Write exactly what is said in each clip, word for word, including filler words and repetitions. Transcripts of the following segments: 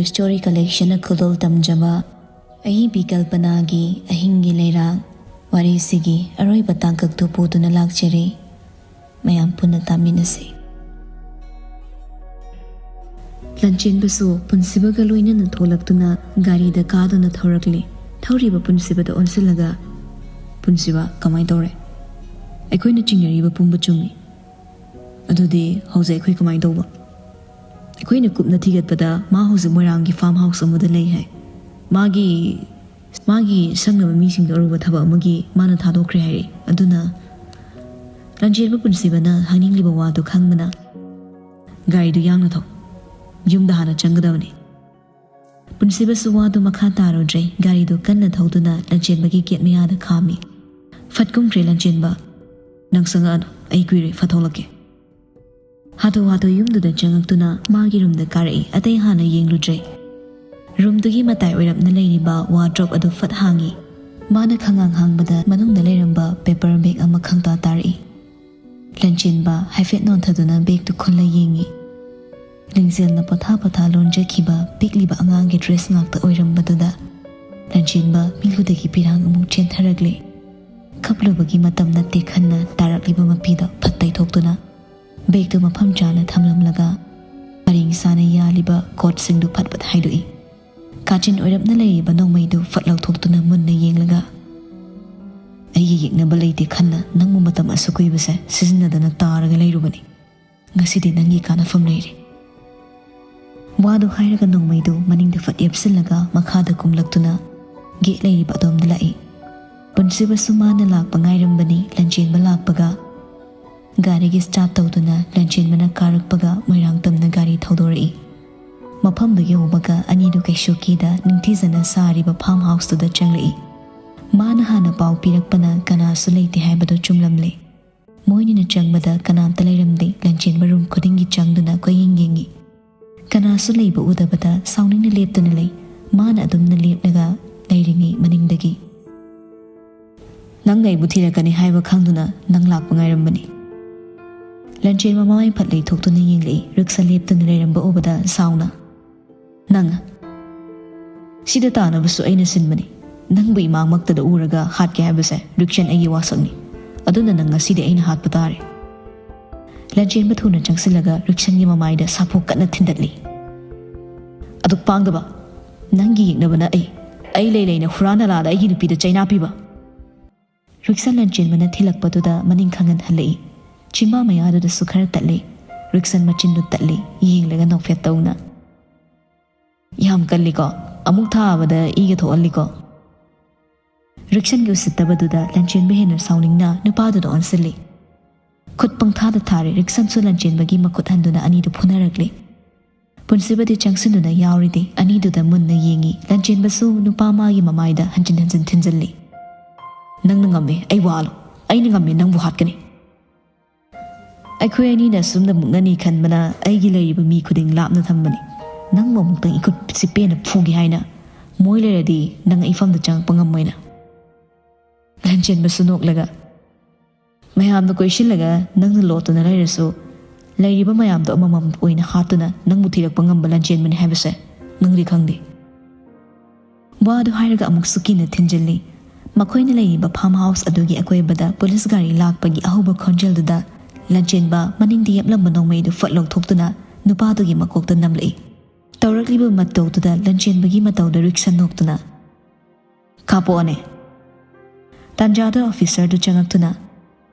Story collection ꯈꯨꯗꯣꯜ ꯇꯝꯖꯕ ꯑꯏꯕꯤ ꯀꯜꯄꯅꯥꯒꯤ ꯑꯍꯤꯡꯒꯤ ꯂꯩꯔꯥꯡ ꯋꯥꯔꯤꯁꯤꯒꯤ ꯑꯔꯣꯏꯕ ꯇꯥꯡꯀꯛꯇꯨ ꯄꯨꯗꯨꯅ ꯂꯥꯛꯆꯔꯤ꯫ ꯃꯌꯥꯝ ꯄꯨꯟꯅ ꯇꯥꯃꯤꯟꯅꯁꯤ꯫ ꯂꯟꯆꯦꯟꯕꯁꯨ ꯄꯨꯟꯁꯤꯕꯒ ꯂꯣꯏꯅꯅ ꯊꯣꯛꯂꯛꯇꯨꯅ ꯒꯥꯔꯤꯗ ꯀꯥꯗꯨꯅ ꯊꯧꯔꯛꯂꯤ꯫ ꯊꯧꯔꯤꯕ ꯄꯨꯟꯁꯤꯕꯗ ꯑꯣꯟꯁꯤꯜꯂꯒ, "ꯄꯨꯟꯁꯤꯕ, ꯀꯃꯥꯏꯅ ꯇꯧꯔꯦ? ꯑꯩꯈꯣꯏꯅ ꯆꯤꯡꯅꯔꯤꯕ ꯄꯨꯝꯕ ꯆꯨꯝꯃꯤ꯫ ꯑꯗꯨꯗꯤ ꯍꯧꯖꯤꯛ ꯑꯩꯈꯣꯏ ꯀꯃꯥꯏꯅ ꯇꯧꯕ?" ꯑꯩꯈꯣꯏꯅ ꯀꯨꯞꯅ ꯊꯤꯒꯠꯄꯗ ꯃꯥ ꯍꯧꯖꯤꯛ ꯃꯣꯏꯔꯥꯡꯒꯤ farm house ꯑꯃꯗ ꯂꯩ ꯍꯥꯏ꯫ ꯃꯥꯒꯤ, ꯃꯥꯒꯤ ꯁꯪꯅꯕ ꯃꯤꯁꯤꯡꯗ ꯑꯔꯨꯕ ꯊꯕꯛ ꯑꯃꯒꯤ ꯃꯥꯅ ꯊꯥꯗꯣꯛꯈ꯭ꯔꯦ ꯍꯥꯏꯔꯛꯏ꯫ ꯑꯗꯨꯅ ꯂꯟꯆꯦꯟꯕ ꯄꯨꯟꯁꯤꯕꯅ ꯍꯥꯏꯅꯤꯡꯂꯤꯕ ꯋꯥꯗꯨ ꯈꯪꯕꯅ, "ꯒꯥꯔꯤꯗꯨ ꯌꯥꯡꯅ ꯊꯧ, ꯌꯨꯝꯗ ꯍꯥꯟꯅ ꯆꯪꯒꯗꯕꯅꯤ꯫" ꯄꯨꯟꯁꯤꯕꯁꯨ ꯋꯥꯗꯨ ꯃꯈꯥ ꯇꯥꯔꯨꯗ꯭ꯔꯦ꯫ ꯒꯥꯔꯤꯗꯨ ꯀꯟꯅ ꯊꯧꯗꯨꯅ ꯂꯟꯆꯦꯟꯕꯒꯤ gate ꯃꯌꯥꯗ ꯈꯥꯝꯃꯤ꯫ ꯐꯠ ꯀꯨꯝꯈ꯭ꯔꯦ ꯂꯟꯆꯦꯟꯕ꯫ "ꯅꯪ ꯆꯪꯉꯛꯑꯅꯨ, ꯑꯩ ꯀꯨꯏꯔꯦ, ꯐꯠ ꯊꯣꯛꯂꯛꯀꯦ꯫" ꯍꯥꯊꯨ ꯍꯥꯊꯨ ꯌꯨꯝꯗꯨꯗ ꯆꯪꯉꯛꯇꯨꯅ ꯃꯥꯒꯤ roomꯗ ꯀꯥꯔꯛꯏ꯫ ꯑꯇꯩ ꯍꯥꯟꯅ ꯌꯦꯡꯂꯨꯗ꯭ꯔꯦ꯫ Roomꯗꯨꯒꯤ ꯃꯇꯥꯏ ꯑꯣꯏꯔꯞꯅ ꯂꯩꯔꯤꯕ wardrobe ꯑꯗꯨ ꯐꯠ ꯍꯥꯡꯉꯤ꯫ ꯃꯥꯅ ꯈꯪꯍꯥꯡ ꯍꯥꯡꯕꯗ ꯃꯅꯨꯡꯗ ꯂꯩꯔꯝꯕ paper bag ꯑꯃ ꯈꯪꯇꯥ ꯇꯥꯔꯛꯏ꯫ ꯂꯟꯆꯦꯟꯕ ꯍꯥꯏꯐꯦꯠ ꯅꯣꯟꯊꯗꯨꯅ bagꯇꯨ ꯈꯨꯜꯂ ꯌꯦꯡꯉꯤ꯫ ꯂꯤꯡꯖꯦꯜꯅ ꯄꯣꯊꯥ ꯄꯣꯊꯥ ꯂꯣꯟꯖꯈꯤꯕ ꯄꯤꯛꯂꯤꯕ ꯑꯉꯥꯡꯒꯤ dress ꯉꯥꯛꯇ ꯑꯣꯏꯔꯝꯕꯗꯨꯗ ꯂꯟꯆꯦꯟꯕ ꯃꯤꯠꯂꯨꯗꯒꯤ ꯄꯤꯔꯥꯡ ꯑꯃꯨꯛ ꯆꯦꯟꯊꯔꯛꯂꯦ꯫ ꯀꯞꯂꯨꯕꯒꯤ ꯃꯇꯝ ꯅꯠꯇꯦ ꯈꯟꯅ ꯇꯥꯔꯛꯂꯤꯕ ꯃꯄꯤꯗꯣ ꯐꯠ ꯇꯩꯊꯣꯛꯇꯨꯅ bagꯇꯨ ꯃꯐꯝ ꯆꯥꯅ ꯊꯝꯂꯝꯂꯒ ꯄꯔꯦꯡ ꯁꯥꯅ ꯌꯥꯜꯂꯤꯕ coatꯁꯤꯡꯗꯨ ꯐꯠ ꯐꯠ ꯍꯥꯏꯗꯣꯛꯏ꯫ ꯀꯥꯆꯤꯟ ꯑꯣꯏꯔꯞꯅ ꯂꯩꯔꯤꯕ ꯅꯣꯡꯃꯩꯗꯨ ꯐꯠ ꯂꯧꯊꯣꯛꯇꯨꯅ ꯃꯨꯟꯅ ꯌꯦꯡꯂꯒ, "ꯑꯩꯒꯤ ꯌꯦꯛꯅꯕ ꯂꯩꯇꯦ ꯈꯟꯅ ꯅꯪꯕꯨ ꯃꯇꯝ ꯑꯁꯨꯛ ꯀꯨꯏꯕꯁꯦ ꯁꯤꯖꯤꯟꯅꯗꯅ ꯇꯥꯔꯒ ꯂꯩꯔꯨꯕꯅꯤ꯫ ꯉꯁꯤꯗꯤ ꯅꯪꯒꯤ ꯀꯥꯟꯅꯐꯝ ꯂꯩꯔꯦ꯫" ꯋꯥꯗꯨ ꯍꯥꯏꯔꯒ ꯅꯣꯡꯃꯩꯗꯨ ꯃꯅꯤꯡꯗ ꯐꯠ ꯌꯦꯞꯁꯤꯜꯂꯒ ꯃꯈꯥꯗ ꯀꯨꯝꯂꯛꯇꯨꯅ gate ꯂꯩꯔꯤꯕ ꯑꯗꯣꯝꯗ ꯂꯥꯛꯏ꯫ ꯄꯨꯟꯁꯤꯕꯁꯨ ꯃꯥꯅ ꯂꯥꯛꯄ ꯉꯥꯏꯔꯝꯕꯅꯤ꯫ ꯂꯟꯆꯦꯟꯕ ꯂꯥꯛꯄꯒ ꯒꯥꯔꯤꯒꯤ start ꯇꯧꯗꯨꯅ ꯂꯟꯆꯦꯟꯕꯅ ꯀꯥꯔꯛꯄꯒ ꯃꯣꯏꯔꯥꯡ ꯇꯝꯅ ꯒꯥꯔꯤ ꯊꯧꯗꯣꯔꯛꯏ꯫ ꯃꯐꯝꯗꯨ ꯌꯧꯕꯒ ꯑꯅꯤꯗꯨ ꯀꯩꯁꯨ ꯀꯤꯗ ꯅꯤꯡꯊꯤꯖꯅ ꯁꯥꯔꯤꯕ farm houseꯇꯨꯗ ꯆꯪꯂꯛꯏ꯫ ꯃꯥꯅ ꯍꯥꯟꯅ ꯄꯥꯎ ꯄꯤꯔꯛꯄꯅ ꯀꯅꯥꯁꯨ ꯂꯩꯇꯦ ꯍꯥꯏꯕꯗꯨ ꯆꯨꯝꯂꯝꯂꯦ꯫ ꯃꯣꯏꯅꯤꯅ ꯆꯪꯕꯗ ꯀꯅꯥꯝꯇ ꯂꯩꯔꯝꯗꯦ꯫ ꯂꯟꯆꯦꯟꯕ room ꯈꯨꯗꯤꯡꯒꯤ ꯆꯪꯗꯨꯅ ꯀꯣꯏꯌꯦꯡ ꯌꯦꯡꯉꯤ꯫ ꯀꯅꯥꯁꯨ ꯂꯩꯕ ꯎꯗꯕꯗ ꯁꯥꯎꯅꯤꯡꯅ ꯂꯦꯞꯇꯨꯅ ꯂꯩ꯫ ꯃꯥꯅ ꯑꯗꯨꯝꯅ ꯂꯦꯞꯂꯒ ꯂꯩꯔꯤꯉꯩ ꯃꯅꯤꯡꯗꯒꯤ, "ꯅꯪꯅ ꯑꯩꯕꯨ ꯊꯤꯔꯛꯀꯅꯤ ꯍꯥꯏꯕ ꯈꯪꯗꯨꯅ ꯅꯪ ꯂꯥꯛꯄ ꯉꯥꯏꯔꯝꯕꯅꯤ꯫" ꯂꯟꯆꯦꯟꯕ ꯃꯃꯥꯏ ꯐꯠ ꯂꯩꯊꯣꯛꯇꯨꯅ ꯌꯦꯡꯂꯛꯏ꯫ ꯔꯤꯛꯁ ꯂꯦꯞꯇꯨꯅ ꯂꯩꯔꯝꯕ ꯎꯕꯗ ꯁꯥꯎꯅ, ꯅꯪ, ꯁꯤꯗ ꯇꯥꯅꯕꯁꯨ ꯑꯩꯅ ꯁꯤꯟꯕꯅꯤ꯫ ꯅꯪꯕꯨ ꯏꯃꯥꯡꯃꯛꯇꯗ ꯎꯔꯒ ꯍꯥꯠꯀꯦ ꯍꯥꯏꯕꯁꯦ ꯔꯤꯛꯁꯟ ꯑꯩꯒꯤ ꯋꯥꯁꯛꯅꯤ꯫ ꯑꯗꯨꯅ ꯅꯪ ꯉꯁꯤꯗꯤ ꯑꯩꯅ ꯍꯥꯠꯄ ꯇꯥꯔꯦ꯫ ꯂꯟꯆꯦꯟꯕ ꯊꯨꯅ ꯆꯪꯁꯤꯜꯂꯒ ꯔꯤꯛꯁꯟꯒꯤ ꯃꯃꯥꯏꯗ ꯁꯥꯐꯨ ꯀꯟꯅ ꯊꯤꯟꯗꯠꯂꯤ꯫ "ꯑꯗꯨꯛ ꯄꯥꯡꯗꯕ, ꯅꯪꯒꯤ ꯌꯦꯛꯅꯕꯅ ꯑꯩ, ꯑꯩ ꯂꯩ ꯂꯩꯅ ꯍꯨꯔꯥꯟ ꯅꯂꯥꯗ ꯑꯩꯒꯤ ꯅꯨꯄꯤꯗ ꯆꯩꯅꯥ ꯄꯤꯕ!" ꯔꯤꯛꯁꯟ ꯂꯟꯆꯦꯟꯕꯅ ꯊꯤꯜꯂꯛꯄꯗꯨꯗ ꯃꯅꯤꯡ ꯈꯪꯍꯟ ꯍꯜꯂꯛꯏ꯫ ꯆꯤꯝꯕꯥ ꯃꯌꯥꯗꯨꯗꯁꯨ ꯈꯔ ꯇꯠꯂꯤ꯫ ꯔꯤꯛꯁꯟ ꯃꯆꯤꯟꯗꯨ ꯇꯠꯂꯤ, ꯌꯦꯡꯂꯒ ꯅꯣꯛꯐꯦꯠ ꯇꯧꯅ, "ꯌꯥꯝ ꯀꯜꯂꯤꯀꯣ, ꯑꯃꯨꯛ ꯊꯥꯕꯗ ꯏꯒ ꯊꯣꯛꯍꯜꯂꯤꯀꯣ!" ꯔꯤꯛꯁꯟꯒꯤ ꯎꯁꯤꯠꯇꯕꯗꯨꯗ ꯂꯟꯆꯦꯟꯕ ꯍꯦꯟꯅ ꯁꯥꯎꯅꯤꯡꯅ ꯅꯨꯄꯥꯗꯨꯗ ꯑꯣꯟꯁꯤꯜꯂꯤ꯫ ꯈꯨꯠ ꯄꯪꯊꯥꯗ ꯊꯥꯔꯦ꯫ ꯔꯤꯛꯁꯟꯁꯨ ꯂꯟꯆꯦꯟꯕꯒꯤ ꯃꯈꯨꯠ ꯍꯟꯗꯨꯅ ꯑꯅꯤꯗꯨ ꯐꯨꯅꯔꯛꯂꯤ꯫ ꯄꯨꯟꯁꯤꯕꯗꯤ ꯆꯪꯁꯤꯟꯗꯨꯅ ꯌꯥꯎꯔꯤꯗꯦ꯫ ꯑꯅꯤꯗꯨꯗ ꯃꯨꯟꯅ ꯌꯦꯡꯉꯤ꯫ ꯂꯟꯆꯦꯟꯕꯁꯨ ꯅꯨꯄꯥ ꯃꯥꯒꯤ ꯃꯃꯥꯏꯗ ꯍꯟꯖꯤꯟ ꯍꯟꯖꯤꯟ ꯊꯤꯟꯖꯤꯜꯂꯤ꯫ "ꯅꯪꯅ ꯉꯝꯃꯦ, ꯑꯩ ꯋꯥꯂꯣ꯫ ꯑꯩꯅ ꯉꯝꯃꯦ, ꯅꯪꯕꯨ ꯍꯥꯠꯀꯅꯤ꯫ ꯑꯩꯈꯣꯏ ꯑꯅꯤꯅ ꯑꯁꯨꯝꯅ ꯃꯨꯛꯅꯅꯤ ꯈꯟꯕꯅ ꯑꯩꯒꯤ ꯂꯩꯔꯤꯕ ꯃꯤ ꯈꯨꯗꯤꯡ ꯂꯥꯞꯅ ꯊꯝꯕꯅꯤ꯫ ꯅꯪꯕꯨ ꯑꯃꯨꯛꯇꯪ ꯏꯈꯨꯠꯁꯤ ꯄꯦꯟꯅ ꯐꯨꯒꯦ ꯍꯥꯏꯅ꯫ ꯃꯣꯏ ꯂꯩꯔꯗꯤ ꯅꯪ ꯏꯐꯝꯗ ꯆꯪꯉꯛꯄ ꯉꯝꯃꯣꯏꯅ꯫" ꯂꯟꯆꯦꯟꯕꯁꯨ ꯅꯣꯛꯂꯒ, "ꯃꯌꯥꯝꯅ ꯀꯣꯏꯁꯤꯜꯂꯒ ꯅꯪꯅ ꯂꯣꯠꯇꯨꯅ ꯂꯩꯔꯁꯨ, ꯂꯩꯔꯤꯕ ꯃꯌꯥꯝꯗꯣ ꯑꯃꯃꯝ ꯑꯣꯏꯅ ꯍꯥꯠꯇꯨꯅ ꯅꯪꯕꯨ ꯊꯤꯔꯛꯄ ꯉꯝꯕ ꯂꯟꯆꯦꯟꯕꯅꯤ ꯍꯥꯏꯕꯁꯦ ꯅꯪꯗꯤ ꯈꯪꯗꯦ꯫" ꯋꯥꯗꯨ ꯍꯥꯏꯔꯒ ꯑꯃꯨꯛꯁꯨ ꯀꯤꯅ ꯊꯤꯟꯖꯤꯜꯂꯤ꯫ ꯃꯈꯣꯏꯅ ꯂꯩꯔꯤꯕ ꯐꯥꯔꯝ ꯍꯥꯎꯁ ꯑꯗꯨꯒꯤ ꯑꯀꯣꯏꯕꯗ ꯄꯨꯂꯤꯁ ꯒꯥꯔꯤ ꯂꯥꯛꯄꯒꯤ ꯑꯍꯧꯕ ꯈꯣꯟꯖꯦꯜꯗꯨꯗ ꯂꯟꯆꯦꯟꯕ ꯃꯅꯤꯡꯗ ꯌꯦꯞꯂꯝꯕ ꯅꯣꯡꯃꯩꯗꯨ ꯐꯠ ꯂꯧꯊꯣꯛꯇꯨꯅ ꯅꯨꯄꯥꯗꯨꯒꯤ ꯃꯀꯣꯛꯇ ꯅꯝꯂꯛꯏ꯫ ꯇꯧꯔꯛꯂꯤꯕ ꯃꯇꯧꯗꯨꯗ ꯂꯟꯆꯦꯟꯕꯒꯤ ꯃꯇꯧꯗ ꯔꯤꯛꯁꯟ ꯅꯣꯛꯇꯨꯅ, "ꯀꯥꯞꯄꯛꯑꯣꯅꯦ!" ꯇꯥꯟꯖꯥꯗꯨ ꯑꯣꯐꯤꯁꯔꯗꯨ ꯆꯪꯉꯛꯇꯨꯅ,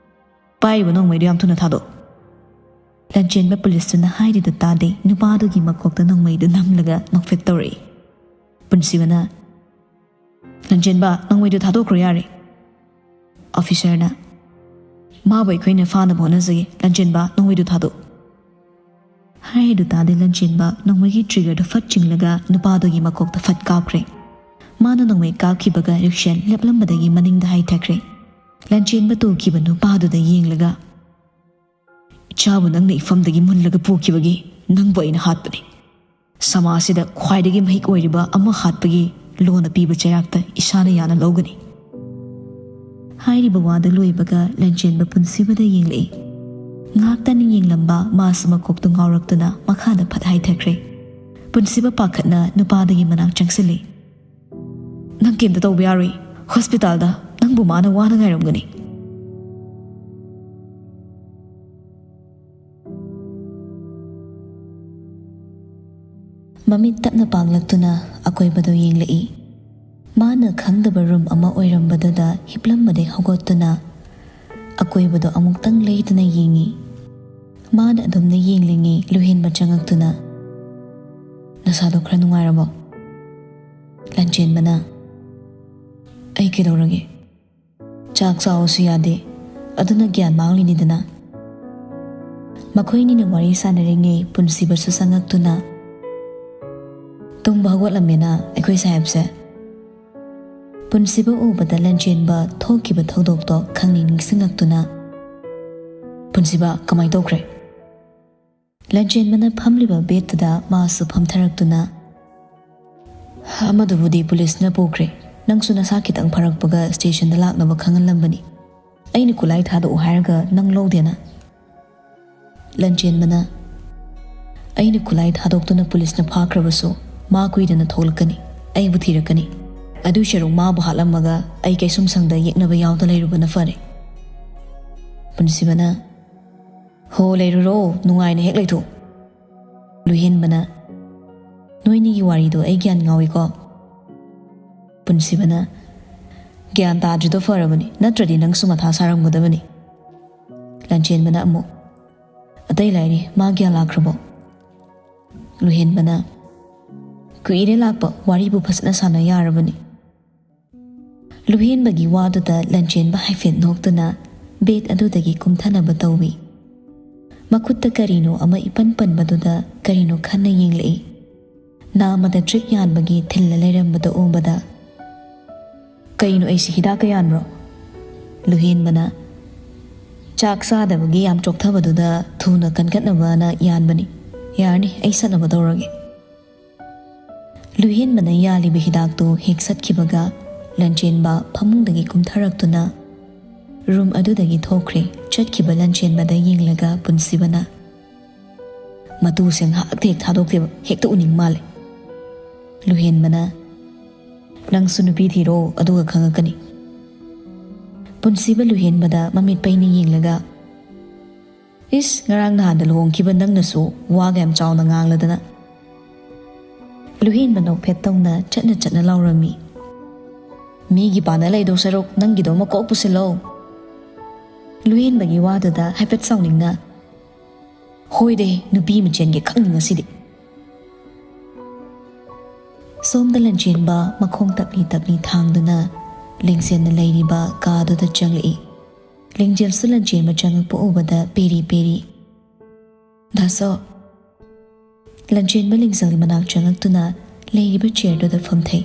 "ꯄꯥꯏꯔꯤꯕ ꯅꯣꯡꯃꯩꯗꯨ ꯌꯥꯝ ꯊꯨꯅ ꯊꯥꯗꯣꯛ!" ꯂꯟꯆꯦꯟꯕ ꯄꯨꯂꯤꯁꯇꯨꯅ ꯍꯥꯏꯔꯤꯗꯨ ꯇꯥꯗꯦ꯫ ꯅꯨꯄꯥꯗꯨꯒꯤ ꯃꯀꯣꯛꯇ ꯅꯣꯡꯃꯩꯗꯨ ꯅꯝꯂꯒ ꯅꯣꯛꯐꯦꯠ ꯇꯧꯔꯛꯏ꯫ ꯄꯨꯟꯁꯤꯕꯅ, "ꯂꯟꯆꯦꯟꯕ, ꯅꯣꯡꯃꯩꯗꯨ ꯊꯥꯗꯣꯛꯈ꯭ꯔꯣ ꯌꯥꯔꯦ꯫" ꯑꯣꯐꯤꯁꯔꯅ, "ꯃꯥꯕꯨ ꯑꯩꯈꯣꯏꯅ ꯐꯥꯅꯕ ꯍꯣꯠꯅꯖꯒꯦ꯫ ꯂꯟꯆꯦꯟꯕ, ꯅꯣꯡꯃꯩꯗꯨ ꯊꯥꯗꯣꯛ!" ꯍꯥꯏꯔꯤꯗꯨ ꯇꯥꯗꯦ꯫ ꯂꯟꯆꯦꯟꯕ ꯅꯣꯡꯃꯩꯒꯤ ꯇ꯭ꯔꯤꯒꯔꯗꯨ ꯐꯠ ꯆꯤꯡꯂꯒ ꯅꯨꯄꯥꯗꯨꯒꯤ ꯃꯀꯣꯛꯇ ꯐꯠ ꯀꯥꯞꯈ꯭ꯔꯦ꯫ ꯃꯥꯅ ꯅꯣꯡꯃꯩ ꯀꯥꯞꯈꯤꯕꯒ ꯔꯤꯛꯁꯟ ꯂꯦꯞꯂꯝꯕꯗꯒꯤ ꯃꯅꯤꯡꯗ ꯍꯥꯏꯊꯈ꯭ꯔꯦ꯫ ꯂꯟꯆꯦꯟꯕ ꯇꯨꯈꯤꯕ ꯅꯨꯄꯥꯗꯨꯗ ꯌꯦꯡꯂꯒ, "ꯏꯆꯥꯕꯨ ꯅꯪꯅ ꯏꯐꯝꯗꯒꯤ ꯃꯨꯜꯂꯒ ꯄꯨꯈꯤꯕꯒꯤ ꯅꯪꯕꯨ ꯑꯩꯅ ꯍꯥꯠꯄꯅꯤ꯫ ꯁꯃꯥꯖꯁꯤꯗ ꯈ꯭ꯋꯥꯏꯗꯒꯤ ꯃꯍꯤꯛ ꯑꯣꯏꯔꯤꯕ ꯑꯃ ꯍꯥꯠꯄꯒꯤ ꯂꯣꯟꯅ ꯄꯤꯕ ꯆꯩꯔꯥꯛꯇ ꯏꯁꯥꯅ ꯌꯥꯅ ꯂꯧꯒꯅꯤ꯫" ꯍꯥꯏꯔꯤꯕ ꯋꯥꯗꯨ ꯂꯣꯏꯕꯒ ꯂꯟꯆꯦꯟꯕ ꯄꯨꯟꯁꯤꯕꯗ ꯌꯦꯡꯂꯛꯏ꯫ ꯉꯥꯏꯍꯥꯛꯇꯅꯤ ꯌꯦꯡꯂꯝꯕ ꯃꯥꯁꯨ ꯃꯀꯣꯛꯇꯨ ꯉꯥꯎꯔꯛꯇꯨꯅ ꯃꯈꯥꯗ ꯐꯠ ꯍꯥꯏꯊꯈ꯭ꯔꯦ꯫ ꯄꯨꯟꯁꯤꯕ ꯄꯥꯈꯠꯅ ꯅꯨꯄꯥꯗꯒꯤ ꯃꯅꯥꯛ ꯆꯪꯁꯤꯜꯂꯤ꯫ "ꯅꯪ ꯀꯩꯝꯇ ꯇꯧꯕ ꯌꯥꯔꯣꯏ꯫ ꯍꯣꯁꯄꯤꯇꯥꯜꯗ ꯅꯪꯕꯨ ꯃꯥꯅ ꯋꯥꯅ ꯉꯥꯏꯔꯝꯒꯅꯤ꯫" ꯃꯃꯤꯠ ꯇꯞꯅ ꯄꯥꯡꯂꯛꯇꯨꯅ ꯑꯀꯣꯏꯕꯗꯨ ꯌꯦꯡꯂꯛꯏ꯫ ꯃꯥꯅ ꯈꯪꯗꯕ ꯔꯨꯝ ꯑꯃ ꯑꯣꯏꯔꯝꯕꯗꯨꯗ ꯍꯤꯞꯂꯝꯕꯗꯩ ꯍꯧꯒꯠꯇꯨꯅ ꯑꯀꯣꯏꯕꯗꯣ ꯑꯃꯨꯛꯇꯪ ꯂꯩꯗꯨꯅ ꯌꯦꯡꯉꯤ꯫ ꯃꯥꯅ ꯑꯗꯨꯝꯅ ꯌꯦꯡꯂꯤꯉꯩ ꯂꯨꯍꯦꯟꯕ ꯆꯪꯉꯛꯇꯨꯅ, "ꯅꯁꯥꯗꯣ ꯈꯔ ꯅꯨꯡꯉꯥꯏꯔꯕꯣ?" ꯂꯟꯆꯦꯟꯕꯅ, "ꯑꯩ ꯀꯩꯗꯧꯔꯒꯦ? ꯆꯥꯛ ꯆꯥꯎꯁꯨ ꯌꯥꯗꯦ, ꯑꯗꯨꯅ ꯒ꯭ꯌꯥꯟ ꯃꯥꯡꯂꯤꯅꯤꯗꯅ꯫" ꯃꯈꯣꯏꯅꯤꯅ ꯋꯥꯔꯤ ꯁꯥꯟꯅꯔꯤꯉꯩ ꯄꯨꯟꯁꯤꯕꯁꯨ ꯆꯪꯉꯛꯇꯨꯅ, "ꯇꯨꯝꯕ ꯍꯧꯒꯠꯂꯝꯃꯦꯅ ꯑꯩꯈꯣꯏ ꯁꯥꯍꯦꯕꯁꯦ?" ꯄꯨꯟꯁꯤꯕ ꯎꯕꯗ ꯂꯟꯆꯦꯟꯕ ꯊꯣꯛꯈꯤꯕ ꯊꯧꯗꯣꯛꯇꯣ ꯈꯪꯅꯤꯡ ꯅꯤꯡꯁꯤꯡꯉꯛꯇꯨꯅ, "ꯄꯨꯟꯁꯤꯕ, ꯀꯃꯥꯏ ꯇꯧꯈ꯭ꯔꯦ?" ꯂꯟꯆꯦꯟꯕꯅ ꯐꯝꯂꯤꯕ ꯕꯦꯠꯇꯨꯗ ꯃꯥꯁꯨ ꯐꯝꯊꯔꯛꯇꯨꯅ, "ꯑꯃꯗꯨꯕꯨꯗꯤ ꯄꯨꯂꯤꯁꯅ ꯄꯨꯈ꯭ꯔꯦ꯫ ꯅꯪꯁꯨ ꯅꯁꯥ ꯈꯤꯇꯪ ꯐꯔꯛꯄꯒ ꯁ꯭ꯇꯦꯁꯟꯗ ꯂꯥꯛꯅꯕ ꯈꯪꯍꯜꯂꯝꯕꯅꯤ꯫ ꯑꯩꯅ ꯈꯨꯠꯂꯥꯏ ꯊꯥꯗꯣꯛꯎ ꯍꯥꯏꯔꯒ ꯅꯪ ꯂꯧꯗꯦꯅ꯫" ꯂꯟꯆꯦꯟꯕꯅ, "ꯑꯩꯅ ꯈꯨꯠꯂꯥꯏ ꯊꯥꯗꯣꯛꯇꯨꯅ ꯄꯨꯂꯤꯁꯅ ꯐꯥꯈ꯭ꯔꯕꯁꯨ ꯃꯥ ꯀꯨꯏꯗꯅ ꯊꯣꯛꯂꯛꯀꯅꯤ, ꯑꯩꯕꯨ ꯊꯤꯔꯛꯀꯅꯤ꯫ ꯑꯗꯨꯏ ꯁꯔꯨꯛ ꯃꯥꯕꯨ ꯍꯥꯠꯂꯝꯃꯒ ꯑꯩ ꯀꯩꯁꯨꯝꯁꯪꯗ ꯌꯦꯛꯅꯕ ꯌꯥꯎꯗ ꯂꯩꯔꯨꯕꯅ ꯐꯔꯦ꯫" ꯄꯨꯟꯁꯤꯕꯅ, "ꯍꯣ, ꯂꯩꯔꯨꯔꯣ, ꯅꯨꯡꯉꯥꯏꯅ ꯍꯦꯛ ꯂꯩꯊꯣꯛ꯫" ꯂꯨꯍꯦꯟꯕꯅ, "ꯅꯣꯏꯅꯤꯒꯤ ꯋꯥꯔꯤꯗꯣ ꯑꯩ ꯒ꯭ꯌꯥꯟ ꯉꯥꯎꯏꯀꯣ꯫" ꯄꯨꯟꯁꯤꯕꯅ, "ꯒ꯭ꯌꯥꯟ ꯇꯥꯗ꯭ꯔꯤꯗꯣ ꯐꯔꯕꯅꯤ, ꯅꯠꯇ꯭ꯔꯗꯤ ꯅꯪꯁꯨ ꯃꯊꯥ ꯁꯥꯔꯝꯒꯗꯕꯅꯤ꯫" ꯂꯟꯆꯦꯟꯕꯅ ꯑꯃꯨꯛ, "ꯑꯇꯩ ꯂꯥꯏꯔꯤ, ꯃꯥ ꯒ꯭ꯌꯥꯟ ꯂꯥꯛꯈ꯭ꯔꯕꯣ?" ꯂꯨꯍꯦꯟꯕꯅ, "ꯀꯨꯏꯔꯦ ꯂꯥꯛꯄ, ꯋꯥꯔꯤꯕꯨ ꯐꯖꯅ ꯁꯥꯟꯅ ꯌꯥꯔꯕꯅꯤ꯫" ꯂꯨꯍꯦꯟꯕꯒꯤ ꯋꯥꯗꯨꯗ ꯂꯟꯆꯦꯟꯕ ꯍꯥꯏꯐꯦꯠ ꯅꯣꯛꯇꯨꯅ ꯕꯦꯠ ꯑꯗꯨꯗꯒꯤ ꯀꯨꯝꯊꯅꯕ ꯇꯧꯏ꯫ ꯃꯈꯨꯠꯇ ꯀꯔꯤꯅꯣ ꯑꯃ ꯏꯄꯟ ꯄꯟꯕꯗꯨꯗ ꯀꯔꯤꯅꯣ ꯈꯟꯅ ꯌꯦꯡꯂꯛꯏ꯫ ꯅꯥꯃꯗ ꯗ꯭ꯔꯤꯞ ꯌꯥꯟꯕꯒꯤ ꯊꯤꯜꯂ ꯂꯩꯔꯝꯕꯗꯨ ꯎꯕꯗ, "ꯀꯩꯅꯣ, ꯑꯩꯁꯤ ꯍꯤꯗꯥꯛꯀ ꯌꯥꯟꯕ꯭ꯔꯣ?" ꯂꯨꯍꯦꯟꯕꯅ, "ꯆꯥꯛ ꯆꯥꯗꯕꯒꯤ ꯌꯥꯝ ꯆꯣꯛꯊꯕꯗꯨꯗ ꯊꯨꯅ ꯀꯟꯈꯠꯅꯕꯅ ꯌꯥꯟꯕꯅꯤ꯫ ꯌꯥꯔꯅꯤ, ꯑꯩ ꯁꯠꯅꯕ ꯇꯧꯔꯒꯦ꯫" ꯂꯨꯍꯦꯟꯕꯅ ꯌꯥꯜꯂꯤꯕ ꯍꯤꯗꯥꯛꯇꯨ ꯍꯦꯛ ꯁꯠꯈꯤꯕꯒ ꯂꯟꯆꯦꯟꯕ ꯐꯃꯨꯡꯗꯒꯤ ꯀꯨꯝꯊꯔꯛꯇꯨꯅ ꯔꯨꯝ ꯑꯗꯨꯗꯒꯤ ꯊꯣꯛꯈ꯭ꯔꯦ꯫ ꯆꯠꯈꯤꯕ ꯂꯟꯆꯦꯟꯕꯗ ꯌꯦꯡꯂꯒ ꯄꯨꯟꯁꯤꯕꯅ, ꯃꯇꯨꯁꯦ ꯉꯥꯏꯍꯥꯛꯇ ꯍꯦꯛ ꯊꯥꯗꯣꯛꯇꯦꯕ, ꯍꯦꯛꯇ ꯎꯅꯤꯡ ꯃꯥꯜꯂꯦ꯫ ꯂꯨꯍꯦꯟꯕꯅ, "ꯅꯪꯁꯨ ꯅꯨꯄꯤ ꯊꯤꯔꯣ, ꯑꯗꯨꯒ ꯈꯪꯉꯛꯀꯅꯤ꯫" ꯄꯨꯟꯁꯤꯕ ꯂꯨꯍꯦꯟꯕꯗ ꯃꯃꯤꯠ ꯄꯩꯅ ꯌꯦꯡꯂꯒ, "ꯏꯁ, ꯉꯔꯥꯡ ꯅꯍꯥꯟꯗ ꯂꯨꯍꯣꯡꯈꯤꯕ ꯅꯪꯅꯁꯨ ꯋꯥꯒ ꯌꯥꯝ ꯆꯥꯎꯅ ꯉꯥꯡꯂꯗꯅ꯫" ꯂꯨꯍꯦꯟꯕ ꯅꯣꯛꯐꯦꯠ ꯇꯧꯅ ꯆꯠꯅ ꯆꯠꯅ ꯂꯥꯎꯔꯝꯃꯤ, "ꯃꯤꯒꯤ ꯄꯥꯟꯅ ꯂꯩꯗꯧ ꯁꯔꯨꯛ ꯅꯪꯒꯤꯗꯣ ꯑꯃ ꯀꯣꯛ ꯄꯨꯁꯤꯜꯂꯣ꯫" ꯂꯨꯍꯦꯟꯕꯒꯤ ꯋꯥꯗꯨꯗ ꯍꯥꯏꯐꯦꯠ ꯁꯥꯎꯅꯤꯡꯅ, "ꯍꯣꯏꯗꯦ, ꯅꯨꯄꯤ ꯃꯆꯦꯟꯒꯤ ꯈꯛꯅꯤ ꯉꯁꯤꯗꯤ꯫" ꯁꯣꯝꯗ ꯂꯟꯆꯦꯟꯕ ꯃꯈꯣꯡ ꯇꯞꯂꯤ ꯇꯞꯂꯤ ꯊꯥꯡꯗꯨꯅ ꯂꯤꯡꯖꯦꯜꯅ ꯂꯩꯔꯤꯕ ꯀꯥꯗꯨꯗ ꯆꯪꯂꯛꯏ꯫ ꯂꯤꯡꯖꯦꯜꯁꯨ ꯂꯟꯆꯦꯟꯕ ꯆꯪꯂꯛꯄ ꯎꯕꯗ ꯄꯦꯔꯤ ꯄꯦꯔꯤ꯫ "ꯗꯥꯁꯣ꯫" ꯂꯟꯆꯦꯟꯕ ꯂꯤꯡꯖꯦꯜꯒꯤ ꯃꯅꯥꯛ ꯆꯪꯂꯛꯇꯨꯅ ꯂꯩꯔꯤꯕ ꯆꯤꯌꯔꯗꯨꯗ ꯐꯝꯊꯩ꯫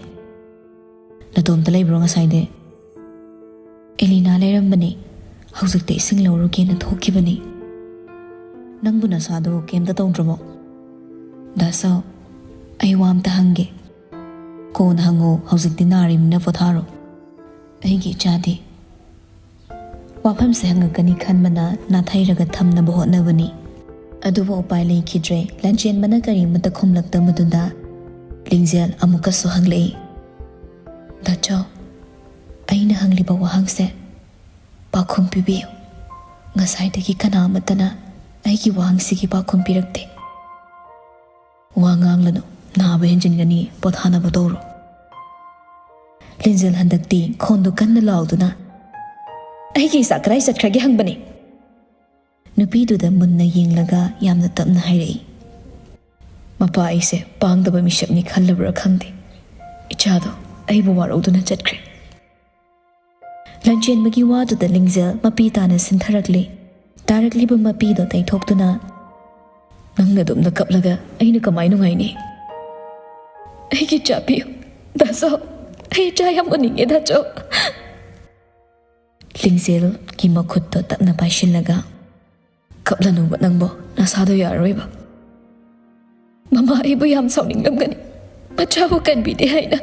"ꯅꯇꯣꯝꯇ ꯂꯩꯕ꯭ꯔꯣ ꯉꯁꯥꯏꯗꯤ?" "ꯑꯦꯂꯤꯅꯥ ꯂꯩꯔꯝꯕꯅꯤ, ꯍꯧꯖꯤꯛꯇ ꯏꯁꯤꯡ ꯂꯧꯔꯨꯒꯦꯅ ꯊꯣꯛꯈꯤꯕꯅꯤ꯫" "ꯅꯪꯕꯨ ꯅꯁꯥꯗꯣ ꯀꯩꯝꯇ ꯇꯧꯗ꯭ꯔꯕꯣ?" "ꯗꯥꯁꯣ, ꯑꯩ ꯋꯥ ꯑꯝꯇ ꯍꯪꯒꯦ꯫" "ꯀꯣꯟꯅ ꯍꯪꯉꯣ, ꯍꯧꯖꯤꯛꯇꯤ ꯅꯥꯔꯤꯕꯅꯤꯅ ꯄꯣꯊꯥꯔꯣ꯫" "ꯑꯩꯒꯤ ꯏꯆꯥꯗꯤ?" ꯋꯥꯐꯝꯁꯦ ꯍꯪꯉꯛꯀꯅꯤ ꯈꯟꯕꯅ ꯅꯥꯊꯩꯔꯒ ꯊꯝꯅꯕ ꯍꯣꯠꯅꯕꯅꯤ꯫ ꯑꯗꯨꯕꯨ ꯎꯄꯥꯏ ꯂꯩꯈꯤꯗ꯭ꯔꯦ꯫ ꯂꯟꯆꯦꯟꯕꯅ ꯀꯔꯤꯃꯠꯇ ꯈꯨꯝꯂꯛꯇꯕꯗꯨꯗ ꯂꯤꯡꯖꯦꯜ ꯑꯃꯨꯛꯀꯁꯨ ꯍꯪꯂꯛꯏ꯫ "ꯗꯥꯆꯧ, ꯑꯩꯅ ꯍꯪꯂꯤꯕ ꯋꯥꯍꯪꯁꯦ ꯄꯥꯎꯈꯨꯝ ꯄꯤꯕꯤꯌꯨ꯫ ꯉꯁꯥꯏꯗꯒꯤ ꯀꯅꯥ ꯑꯃꯠꯇꯅ ꯑꯩꯒꯤ ꯋꯥꯍꯪꯁꯤꯒꯤ ꯄꯥꯎꯈꯨꯝ ꯄꯤꯔꯛꯇꯦ꯫" "ꯋꯥ ꯉꯥꯡꯂꯅꯨ, ꯅꯥꯕ ꯍꯦꯟꯖꯤꯟꯒꯅꯤ, ꯄꯣꯊꯥꯅꯕ ꯇꯧꯔꯣ꯫" ꯂꯤꯟꯖꯦꯜ ꯍꯟꯗꯛꯇꯤ ꯈꯣꯟꯗꯨ ꯀꯟꯅ ꯂꯥꯎꯗꯨꯅ, "ꯑꯩꯒꯤ ꯏꯆꯥ ꯀꯗꯥꯏ ꯆꯠꯈ꯭ꯔꯒꯦ ꯍꯪꯕꯅꯤ꯫" ꯅꯨꯄꯤꯗꯨꯗ ꯃꯨꯟꯅ ꯌꯦꯡꯂꯒ ꯌꯥꯝꯅ ꯇꯞꯅ ꯍꯥꯏꯔꯛꯏ, "ꯃꯄꯥ ꯑꯩꯁꯦ ꯄꯥꯡꯗꯕ ꯃꯤꯁꯛꯅꯤ ꯈꯜꯂꯕ꯭ꯔꯥ ꯈꯪꯗꯦ, ꯏꯆꯥꯗꯣ ꯑꯩꯕꯨ ꯋꯥꯔꯧꯗꯨꯅ ꯆꯠꯈ꯭ꯔꯦ꯫" ꯂꯟꯆꯦꯟꯕꯒꯤ ꯋꯥꯗꯨꯗ ꯂꯤꯡꯖꯦꯜ ꯃꯄꯤ ꯇꯥꯅ ꯁꯤꯟꯊꯔꯛꯂꯤ꯫ ꯇꯥꯔꯛꯂꯤꯕ ꯃꯄꯤꯗꯣ ꯇꯩꯊꯣꯛꯇꯨꯅ, "ꯅꯪꯅ ꯑꯗꯨꯝꯅ ꯀꯞꯂꯒ ꯑꯩꯅ ꯀꯃꯥꯏ ꯅꯨꯡꯉꯥꯏꯅꯤ? ꯑꯩꯒꯤ ꯏꯆꯥ ꯄꯤꯌꯨ, ꯗꯥꯆꯧ, ꯑꯩ ꯏꯆꯥ ꯌꯥꯝ ꯎꯅꯤꯡꯉꯦ, ꯗꯥꯆꯧ꯫" ꯂꯤꯡꯖꯦꯜꯒꯤ ꯃꯈꯨꯠꯇꯣ ꯇꯞꯅ ꯄꯥꯏꯁꯤꯜꯂꯒ, "ꯀꯞꯂꯅꯨꯕ ꯅꯪꯕꯣ, ꯅꯁꯥꯗꯣ ꯌꯥꯔꯔꯣꯏꯕ꯫ ꯃꯃꯥ ꯑꯩꯕꯨ ꯌꯥꯝ ꯁꯥꯎꯅꯤꯡꯂꯝꯒꯅꯤ, ꯃꯆꯥꯕꯨ ꯀꯟꯕꯤꯗꯦ ꯍꯥꯏꯅ꯫"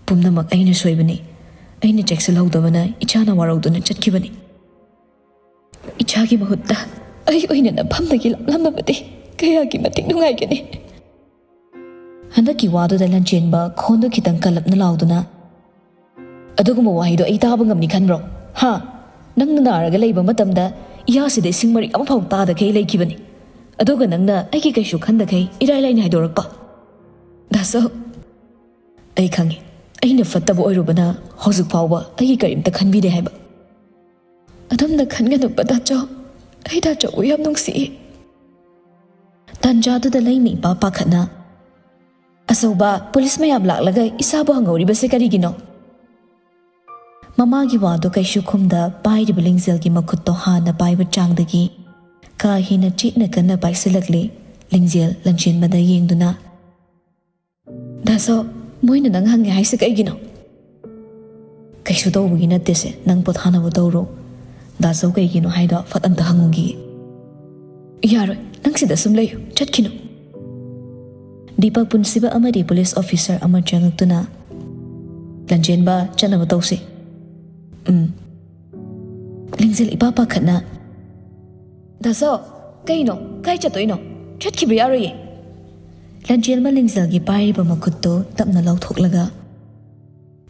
"ꯄꯨꯝꯅꯃꯛ ꯑꯩꯅ ꯁꯣꯏꯕꯅꯤ꯫ ꯑꯩꯅ ꯆꯦꯛꯁꯤꯜꯍꯧꯗꯕꯅ ꯏꯆꯥꯅ ꯋꯥꯔꯧꯗꯨꯅ ꯆꯠꯈꯤꯕꯅꯤ꯫ ꯏꯆꯥꯒꯤ ꯃꯍꯨꯠꯇ ꯑꯩ ꯑꯣꯏꯅ ꯅꯐꯝꯗꯒꯤ ꯂꯥꯞꯂꯝꯃꯕꯗꯤ ꯀꯌꯥꯒꯤ ꯃꯇꯤꯛ ꯅꯨꯡꯉꯥꯏꯒꯅꯤ꯫ ꯍꯟꯗꯛꯀꯤ ꯋꯥꯗꯨꯗ ꯂꯟꯆꯦꯟꯕ ꯈꯣꯟꯗꯨ ꯈꯤꯇꯪ ꯀꯜꯂꯞꯅ ꯂꯥꯎꯗꯨꯅ, "ꯑꯗꯨꯒꯨꯝꯕ ꯋꯥꯍꯩꯗꯣ ꯑꯩ ꯇꯥꯕ ꯉꯝꯅꯤ ꯈꯟꯕ꯭ꯔꯣ? ꯍꯥ? ꯅꯪꯅ ꯅꯥꯔꯒ ꯂꯩꯕ ꯃꯇꯝꯗ ꯏꯌꯥꯁꯤꯗ ꯏꯁꯤꯡ ꯃꯔꯤꯛ ꯑꯃꯐꯥꯎ ꯇꯥꯗꯈꯩ ꯂꯩꯈꯤꯕꯅꯤ꯫ ꯑꯗꯨꯒ ꯅꯪꯅ ꯑꯩꯒꯤ ꯀꯩꯁꯨ ꯈꯟꯗꯈꯩ ꯏꯔꯥꯏ ꯂꯥꯏꯅ ꯍꯥꯏꯗꯣꯔꯛꯄ?" ꯗꯥꯁꯣ, ꯑꯩ ꯈꯪꯉꯤ, ꯑꯩꯅ ꯐꯠꯇꯕ ꯑꯣꯏꯔꯨꯕꯅ ꯍꯧꯖꯤꯛ ꯐꯥꯎꯕ ꯑꯩꯒꯤ ꯀꯔꯤꯝꯇ ꯈꯟꯕꯤꯗꯦ ꯍꯥꯏꯕ꯫ ꯑꯗꯨꯝꯅ ꯈꯟꯒꯅꯨꯕ ꯗꯥꯆꯧ, ꯑꯩ ꯗꯥꯆꯧꯕꯨ ꯌꯥꯝ ꯅꯨꯡꯁꯤꯏ꯫ ꯇꯥꯟꯖꯥꯗꯨꯗ ꯂꯩꯃ ꯏꯄꯥ ꯄꯥꯈꯠꯅ, "ꯑꯆꯧꯕ, ꯄꯨꯂꯤꯁ ꯃꯌꯥꯝ ꯂꯥꯛꯂꯒ ꯏꯆꯥꯕꯨ ꯍꯪꯍꯧꯔꯤꯕꯁꯦ ꯀꯔꯤꯒꯤꯅꯣ?" ꯃꯃꯥꯒꯤ ꯋꯥꯗꯨ ꯀꯩꯁꯨ ꯈꯨꯝꯗ ꯄꯥꯏꯔꯤꯕ ꯂꯤꯡꯖꯦꯜꯒꯤ ꯃꯈꯨꯠꯇꯣ ꯍꯥꯟꯅ ꯄꯥꯏꯕ ꯆꯥꯡꯗꯒꯤ ꯀꯥ ꯍꯦꯟꯅ ꯆꯦꯠꯅ ꯀꯟꯅ ꯄꯥꯏꯁꯤꯜꯂꯛꯂꯦ꯫ ꯂꯤꯡꯖꯦꯜ ꯂꯟꯆꯦꯟꯕꯗ ꯌꯦꯡꯗꯨꯅ, "ꯗꯥꯁꯣ, ꯃꯣꯏꯅ ꯅꯪ ꯍꯪꯉꯦ ꯍꯥꯏꯁꯦ ꯀꯩꯒꯤꯅꯣ?" "ꯀꯩꯁꯨ ꯇꯧꯕꯒꯤ ꯅꯠꯇꯦꯁꯦ, ꯅꯪ ꯄꯣꯊꯥꯅꯕ ꯇꯧꯔꯣ꯫ ꯗꯥꯁꯣ ꯀꯩꯒꯤꯅꯣ ꯍꯥꯏꯗꯣ ꯐꯠ ꯑꯝꯇ ꯍꯪꯉꯨꯈꯤꯒꯦ꯫" "ꯌꯥꯔꯣꯏ, ꯅꯪ ꯁꯤꯗ ꯁꯨꯝ ꯂꯩꯌꯨ, ꯆꯠꯈꯤꯅꯨ꯫" ꯗꯤꯄꯛ ꯄꯨꯟꯁꯤꯕ ꯑꯃꯗꯤ ꯄꯨꯂꯤꯁ ꯑꯣꯐꯤꯁꯔ ꯑꯃ ꯆꯪꯉꯛꯇꯨꯅ, "ꯂꯟꯆꯦꯟꯕ, ꯆꯠꯅꯕ ꯇꯧꯁꯤ꯫" "ꯎꯝ꯫" ꯂꯤꯡꯖꯦꯜ ꯏꯄꯥ ꯄꯥꯈꯠꯅ, "ꯗꯥꯁꯣ, ꯀꯩꯅꯣ? ꯀꯥꯏ ꯆꯠꯇꯣꯏꯅꯣ? ꯆꯠꯈꯤꯕ ꯌꯥꯔꯣꯏꯌꯦ꯫" ꯂꯟꯆꯦꯟꯕ ꯂꯤꯡꯖꯦꯜꯒꯤ ꯄꯥꯏꯔꯤꯕ ꯃꯈꯨꯠꯇꯨ ꯇꯞꯅ ꯂꯧꯊꯣꯛꯂꯒ,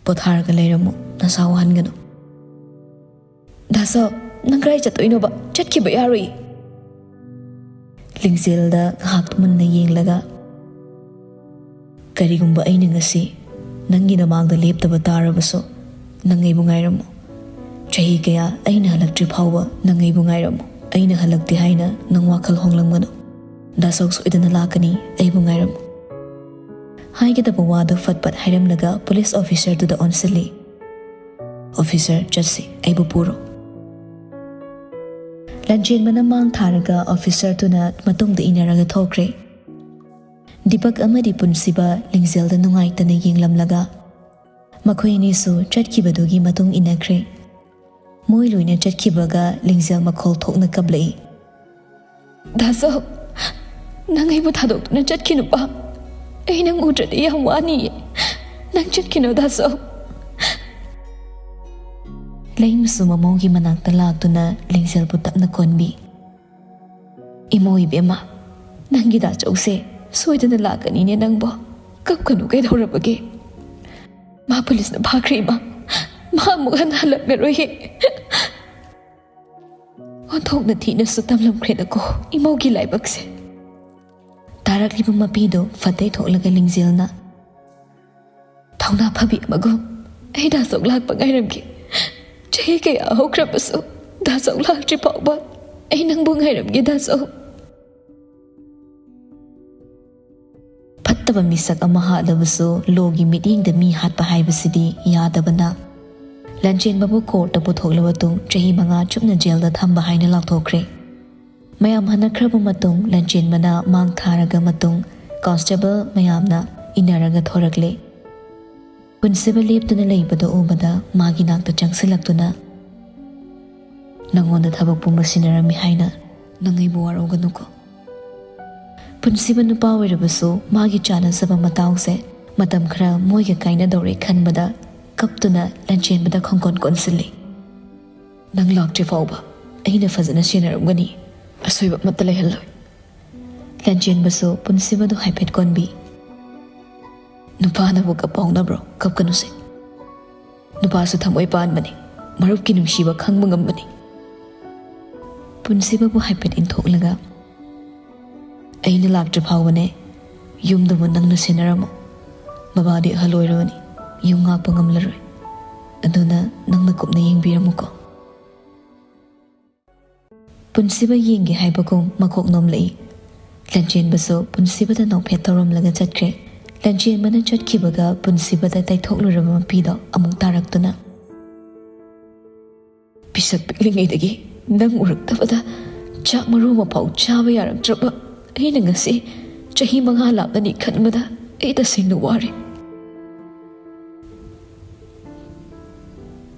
"ꯄꯣꯊꯥꯔꯒ ꯂꯩꯔꯝꯃꯨ, ꯅꯁꯥ ꯋꯥꯍꯟꯒꯅꯨ꯫" "ꯗꯥꯁꯣ, ꯅꯪ ꯀꯗꯥꯏ ꯆꯠꯇꯣꯏꯅꯣꯕ? ꯆꯠꯈꯤꯕ ꯌꯥꯔꯣꯏꯌꯦ꯫" ꯂꯤꯡꯖꯦꯜꯗ ꯉꯥꯏꯍꯥꯛ ꯃꯨꯟꯅ ꯌꯦꯡꯂꯒ, "ꯀꯔꯤꯒꯨꯝꯕ ꯑꯩꯅ ꯉꯁꯤ ꯅꯪꯒꯤ ꯅꯃꯥꯡꯗ ꯂꯦꯞꯇꯕ ꯇꯥꯔꯕꯁꯨ, ꯅꯪ ꯑꯩꯕꯨ ꯉꯥꯏꯔꯝꯃꯨ꯫ ꯆꯍꯤ ꯀꯌꯥ ꯑꯩꯅ ꯍꯜꯂꯛꯇ꯭ꯔꯤ ꯐꯥꯎꯕ ꯅꯪ ꯑꯩꯕꯨ ꯉꯥꯏꯔꯝꯃꯨ꯫ ꯑꯩꯅ ꯍꯜꯂꯛꯇꯦ ꯍꯥꯏꯅ ꯅꯪ ꯋꯥꯈꯜ ꯍꯣꯡꯂꯝꯒꯅꯨ꯫ ꯗꯥꯁꯣ ꯁꯣꯏꯗꯅ ꯂꯥꯛꯀꯅꯤ, ꯑꯩꯕꯨ ꯉꯥꯏꯔꯝꯃꯨ꯫" ꯍꯥꯏꯒꯗꯕ ꯋꯥꯗꯨ ꯐꯠ ꯐꯠ ꯍꯥꯏꯔꯝꯂꯒ ꯄꯨꯂꯤꯁ ꯑꯣꯐꯤꯁꯔꯗꯨꯗ ꯑꯣꯟꯁꯤꯜꯂꯤ꯫ "ꯑꯣꯐꯤꯁꯔ, ꯆꯠꯁꯤ, ꯑꯩꯕꯨ ꯄꯨꯔꯣ꯫" ꯂꯟꯆꯦꯟꯕꯅ ꯃꯥꯡ ꯊꯥꯔꯒ ꯑꯣꯐꯤꯁꯔꯗꯨꯅ ꯃꯇꯨꯡꯗ ꯏꯟꯅꯔꯒ ꯊꯣꯛꯈ꯭ꯔꯦ꯫ ꯗꯤꯄꯛ ꯑꯃꯗꯤ ꯄꯨꯟꯁꯤꯕ ꯂꯤꯡꯖꯦꯜꯗ ꯅꯨꯡꯉꯥꯏꯇꯅ ꯌꯦꯡꯂꯝꯂꯒ ꯃꯈꯣꯏ ꯑꯅꯤꯁꯨ ꯆꯠꯈꯤꯕꯗꯨꯒꯤ ꯃꯇꯨꯡ ꯏꯟꯅꯈ꯭ꯔꯦ꯫ ꯃꯣꯏ ꯂꯣꯏꯅ ꯆꯠꯈꯤꯕꯒ ꯂꯤꯡꯖꯦꯜ ꯃꯈꯣꯜ ꯊꯣꯛꯅ ꯀꯞꯂꯛꯏ꯫ "ꯗꯥꯁꯣ, ꯅꯪ ꯑꯩꯕꯨ ꯊꯥꯗꯣꯛꯇꯨꯅ ꯆꯠꯈꯤꯅꯨꯕ꯫ ꯑꯩ ꯅꯪ ꯎꯗ꯭ꯔꯗꯤ ꯌꯥꯝ ꯋꯥꯅꯤꯌꯦ꯫ ꯅꯪ ꯆꯠꯈꯤꯅꯨ ꯗꯥꯁꯣ꯫" ꯂꯩꯃꯁꯨ ꯃꯃꯧꯒꯤ ꯃꯅꯥꯛꯇ ꯂꯥꯛꯇꯨꯅ ꯂꯤꯡꯖꯦꯜꯕꯨ ꯇꯞꯅ ꯀꯣꯟꯕꯤ꯫ "ꯏꯃꯧ ꯏꯕꯦꯝꯃ, ꯅꯪꯒꯤ ꯗꯥꯆꯧꯁꯦ ꯁꯣꯏꯗꯅ ꯂꯥꯛꯀꯅꯤꯅꯦ ꯅꯪꯕꯣ꯫ ꯀꯞꯀꯅꯨ, ꯀꯩꯗꯧꯔꯕꯒꯦ? ꯃꯥ ꯄꯨꯂꯤꯁꯅ ꯐꯥꯈ꯭ꯔꯦ ꯏꯃꯥ꯫ ꯃꯥ ꯑꯃꯨꯛ ꯍꯟꯅ ꯍꯜꯂꯛꯂꯔꯣꯏꯍꯦ꯫" ꯑꯣꯟꯊꯣꯛꯅ ꯊꯤꯅꯁꯨ ꯇꯝꯂꯝꯈ꯭ꯔꯦꯗꯀꯣ ꯏꯃꯧꯒꯤ ꯂꯥꯏꯕꯛꯁꯦ꯫ ꯇꯥꯔꯛꯂꯤꯕ ꯃꯄꯤꯗꯨ ꯐꯠꯇꯩ ꯊꯣꯛꯂꯒ ꯂꯤꯡꯖꯦꯜꯅ, "ꯊꯧꯅꯥ ꯐꯕꯤ ꯑꯃꯒꯨꯝ ꯑꯩ ꯗꯥꯆꯧ ꯂꯥꯛꯄ ꯉꯥꯏꯔꯝꯒꯦ꯫ ꯆꯍꯤ ꯀꯌꯥ ꯍꯧꯈ꯭ꯔꯕꯁꯨ ꯗꯥꯆꯧ ꯂꯥꯛꯇ꯭ꯔꯤ ꯐꯥꯎꯕ ꯑꯩ ꯅꯪꯕꯨ ꯉꯥꯏꯔꯝꯒꯦ ꯗꯥꯆꯧ꯫" ꯐꯠꯇꯕ ꯃꯤꯁꯛ ꯑꯃ ꯍꯥꯠꯂꯕꯁꯨ ꯂꯣꯒꯤ ꯃꯤꯠꯌꯦꯡꯗ ꯃꯤ ꯍꯥꯠꯄ ꯍꯥꯏꯕꯁꯤꯗꯤ ꯌꯥꯗꯕꯅ, ꯂꯟꯆꯦꯟꯕꯕꯨ ꯀꯣꯔꯠꯇ ꯄꯨꯊꯣꯛꯂꯕ ꯇꯨꯡ ꯆꯍꯤ ꯃꯉꯥ ꯆꯨꯞꯅ ꯖꯦꯜꯗ ꯊꯝꯕ ꯍꯥꯏꯅ ꯂꯥꯎꯊꯣꯛꯈ꯭ꯔꯦ꯫ ꯃꯌꯥꯝ ꯍꯟꯅꯈ꯭ꯔꯕ ꯃꯇꯨꯡ, ꯂꯟꯆꯦꯟꯕꯅ ꯃꯥꯡ ꯊꯥꯔꯒ ꯃꯇꯨꯡ ꯀꯣꯟꯁꯇꯦꯕꯜ ꯃꯌꯥꯝꯅ ꯏꯟꯅꯔꯒ ꯊꯣꯔꯛꯂꯦ꯫ ꯄꯨꯟꯁꯤꯕ ꯂꯦꯞꯇꯨꯅ ꯂꯩꯕꯗꯨ ꯎꯕꯗ ꯃꯥꯒꯤ ꯅꯥꯛꯇ ꯆꯪꯁꯤꯜꯂꯛꯇꯨꯅ, "ꯅꯪꯉꯣꯟꯗ ꯊꯕꯛ ꯄꯨꯝꯕ ꯁꯤꯟꯅꯔꯝꯃꯤ ꯍꯥꯏꯅ ꯅꯪ ꯑꯩꯕꯨ ꯋꯥꯔꯧꯒꯅꯨꯀꯣ꯫" ꯄꯨꯟꯁꯤꯕ ꯅꯨꯄꯥ ꯑꯣꯏꯔꯕꯁꯨ ꯃꯥꯒꯤ ꯆꯥꯟꯅꯖꯕ ꯃꯇꯥꯎꯁꯦ ꯃꯇꯝ ꯈꯔ ꯃꯣꯏꯒ ꯀꯥꯏꯅꯗꯧꯔꯦ ꯈꯟꯕꯗ ꯀꯞꯇꯨꯅ ꯂꯟꯆꯦꯟꯕꯗ ꯈꯣꯡꯀꯣꯟ ꯀꯣꯟꯁꯤꯜꯂꯤ꯫ "ꯅꯪ ꯂꯥꯛꯇ꯭ꯔꯤ ꯐꯥꯎꯕ ꯑꯩꯅ ꯐꯖꯅ ꯁꯦꯟꯅꯔꯝꯒꯅꯤ, ꯑꯁꯣꯏꯕ ꯑꯃꯠꯇ ꯂꯩꯍꯜꯂꯣꯏ꯫" ꯂꯟꯆꯦꯟꯕꯁꯨ ꯄꯨꯟꯁꯤꯕꯗꯨ ꯍꯥꯏꯐꯦꯠ ꯀꯣꯟꯕꯤ꯫ "ꯅꯨꯄꯥꯅꯕꯨ ꯀꯞꯄꯥꯎꯅꯕ꯭ꯔꯣ? ꯀꯞꯀꯅꯨꯁꯦ꯫ ꯅꯨꯄꯥꯁꯨ ꯊꯃꯣꯏ ꯄꯥꯟꯕꯅꯤ, ꯃꯔꯨꯞꯀꯤ ꯅꯨꯡꯁꯤꯕ ꯈꯪꯕ ꯉꯝꯕꯅꯤ꯫" ꯄꯨꯟꯁꯤꯕꯕꯨ ꯍꯥꯏꯐꯦꯠ ꯏꯟꯊꯣꯛꯂꯒ, "ꯑꯩꯅ ꯂꯥꯛꯇ꯭ꯔꯤ ꯐꯥꯎꯕꯅꯦ ꯌꯨꯝꯗꯨꯕꯨ ꯅꯪꯅ ꯁꯦꯟꯅꯔꯝꯃꯨ꯫ ꯕꯕꯥꯗꯤ ꯑꯍꯜ ꯑꯣꯏꯔꯕꯅꯤ, ꯌꯨꯝ ꯉꯥꯛꯄ ꯉꯝꯂꯔꯣꯏ꯫ ꯑꯗꯨꯅ ꯅꯪꯅ ꯀꯨꯞꯅ ꯌꯦꯡꯕꯤꯔꯝꯃꯨꯀꯣ꯫" ꯄꯨꯟꯁꯤꯕ ꯌꯦꯡꯒꯦ ꯍꯥꯏꯕꯒꯨꯝ ꯃꯀꯣꯛ ꯅꯣꯝꯂꯛꯏ꯫ ꯂꯟꯆꯦꯟꯕꯁꯨ ꯄꯨꯟꯁꯤꯕꯗ ꯅꯣꯛꯐꯦꯠ ꯇꯧꯔꯝꯂꯒ ꯆꯠꯈ꯭ꯔꯦ꯫ ꯂꯟꯆꯦꯟꯕꯅ ꯆꯠꯈꯤꯕꯒ ꯄꯨꯟꯁꯤꯕꯗ ꯇꯩꯊꯣꯛꯂꯨꯔꯕ ꯃꯄꯤꯗꯣ ꯑꯃꯨꯛ ꯇꯥꯔꯛꯇꯨꯅ, "ꯄꯤꯁꯛ ꯄꯤꯛꯂꯤꯉꯩꯗꯒꯤ ꯅꯪ ꯎꯔꯛꯇꯕꯗ ꯆꯥꯛ ꯃꯔꯨ ꯑꯃ ꯐꯥꯎ ꯆꯥꯕ ꯌꯥꯔꯛꯇ꯭ꯔꯕ ꯑꯩꯅ ꯉꯁꯤ ꯆꯍꯤ ꯃꯉꯥ ꯂꯥꯞꯅꯅꯤ ꯈꯟꯕꯗ ꯑꯩ ꯇꯁꯦꯡꯅ ꯋꯥꯔꯦ꯫"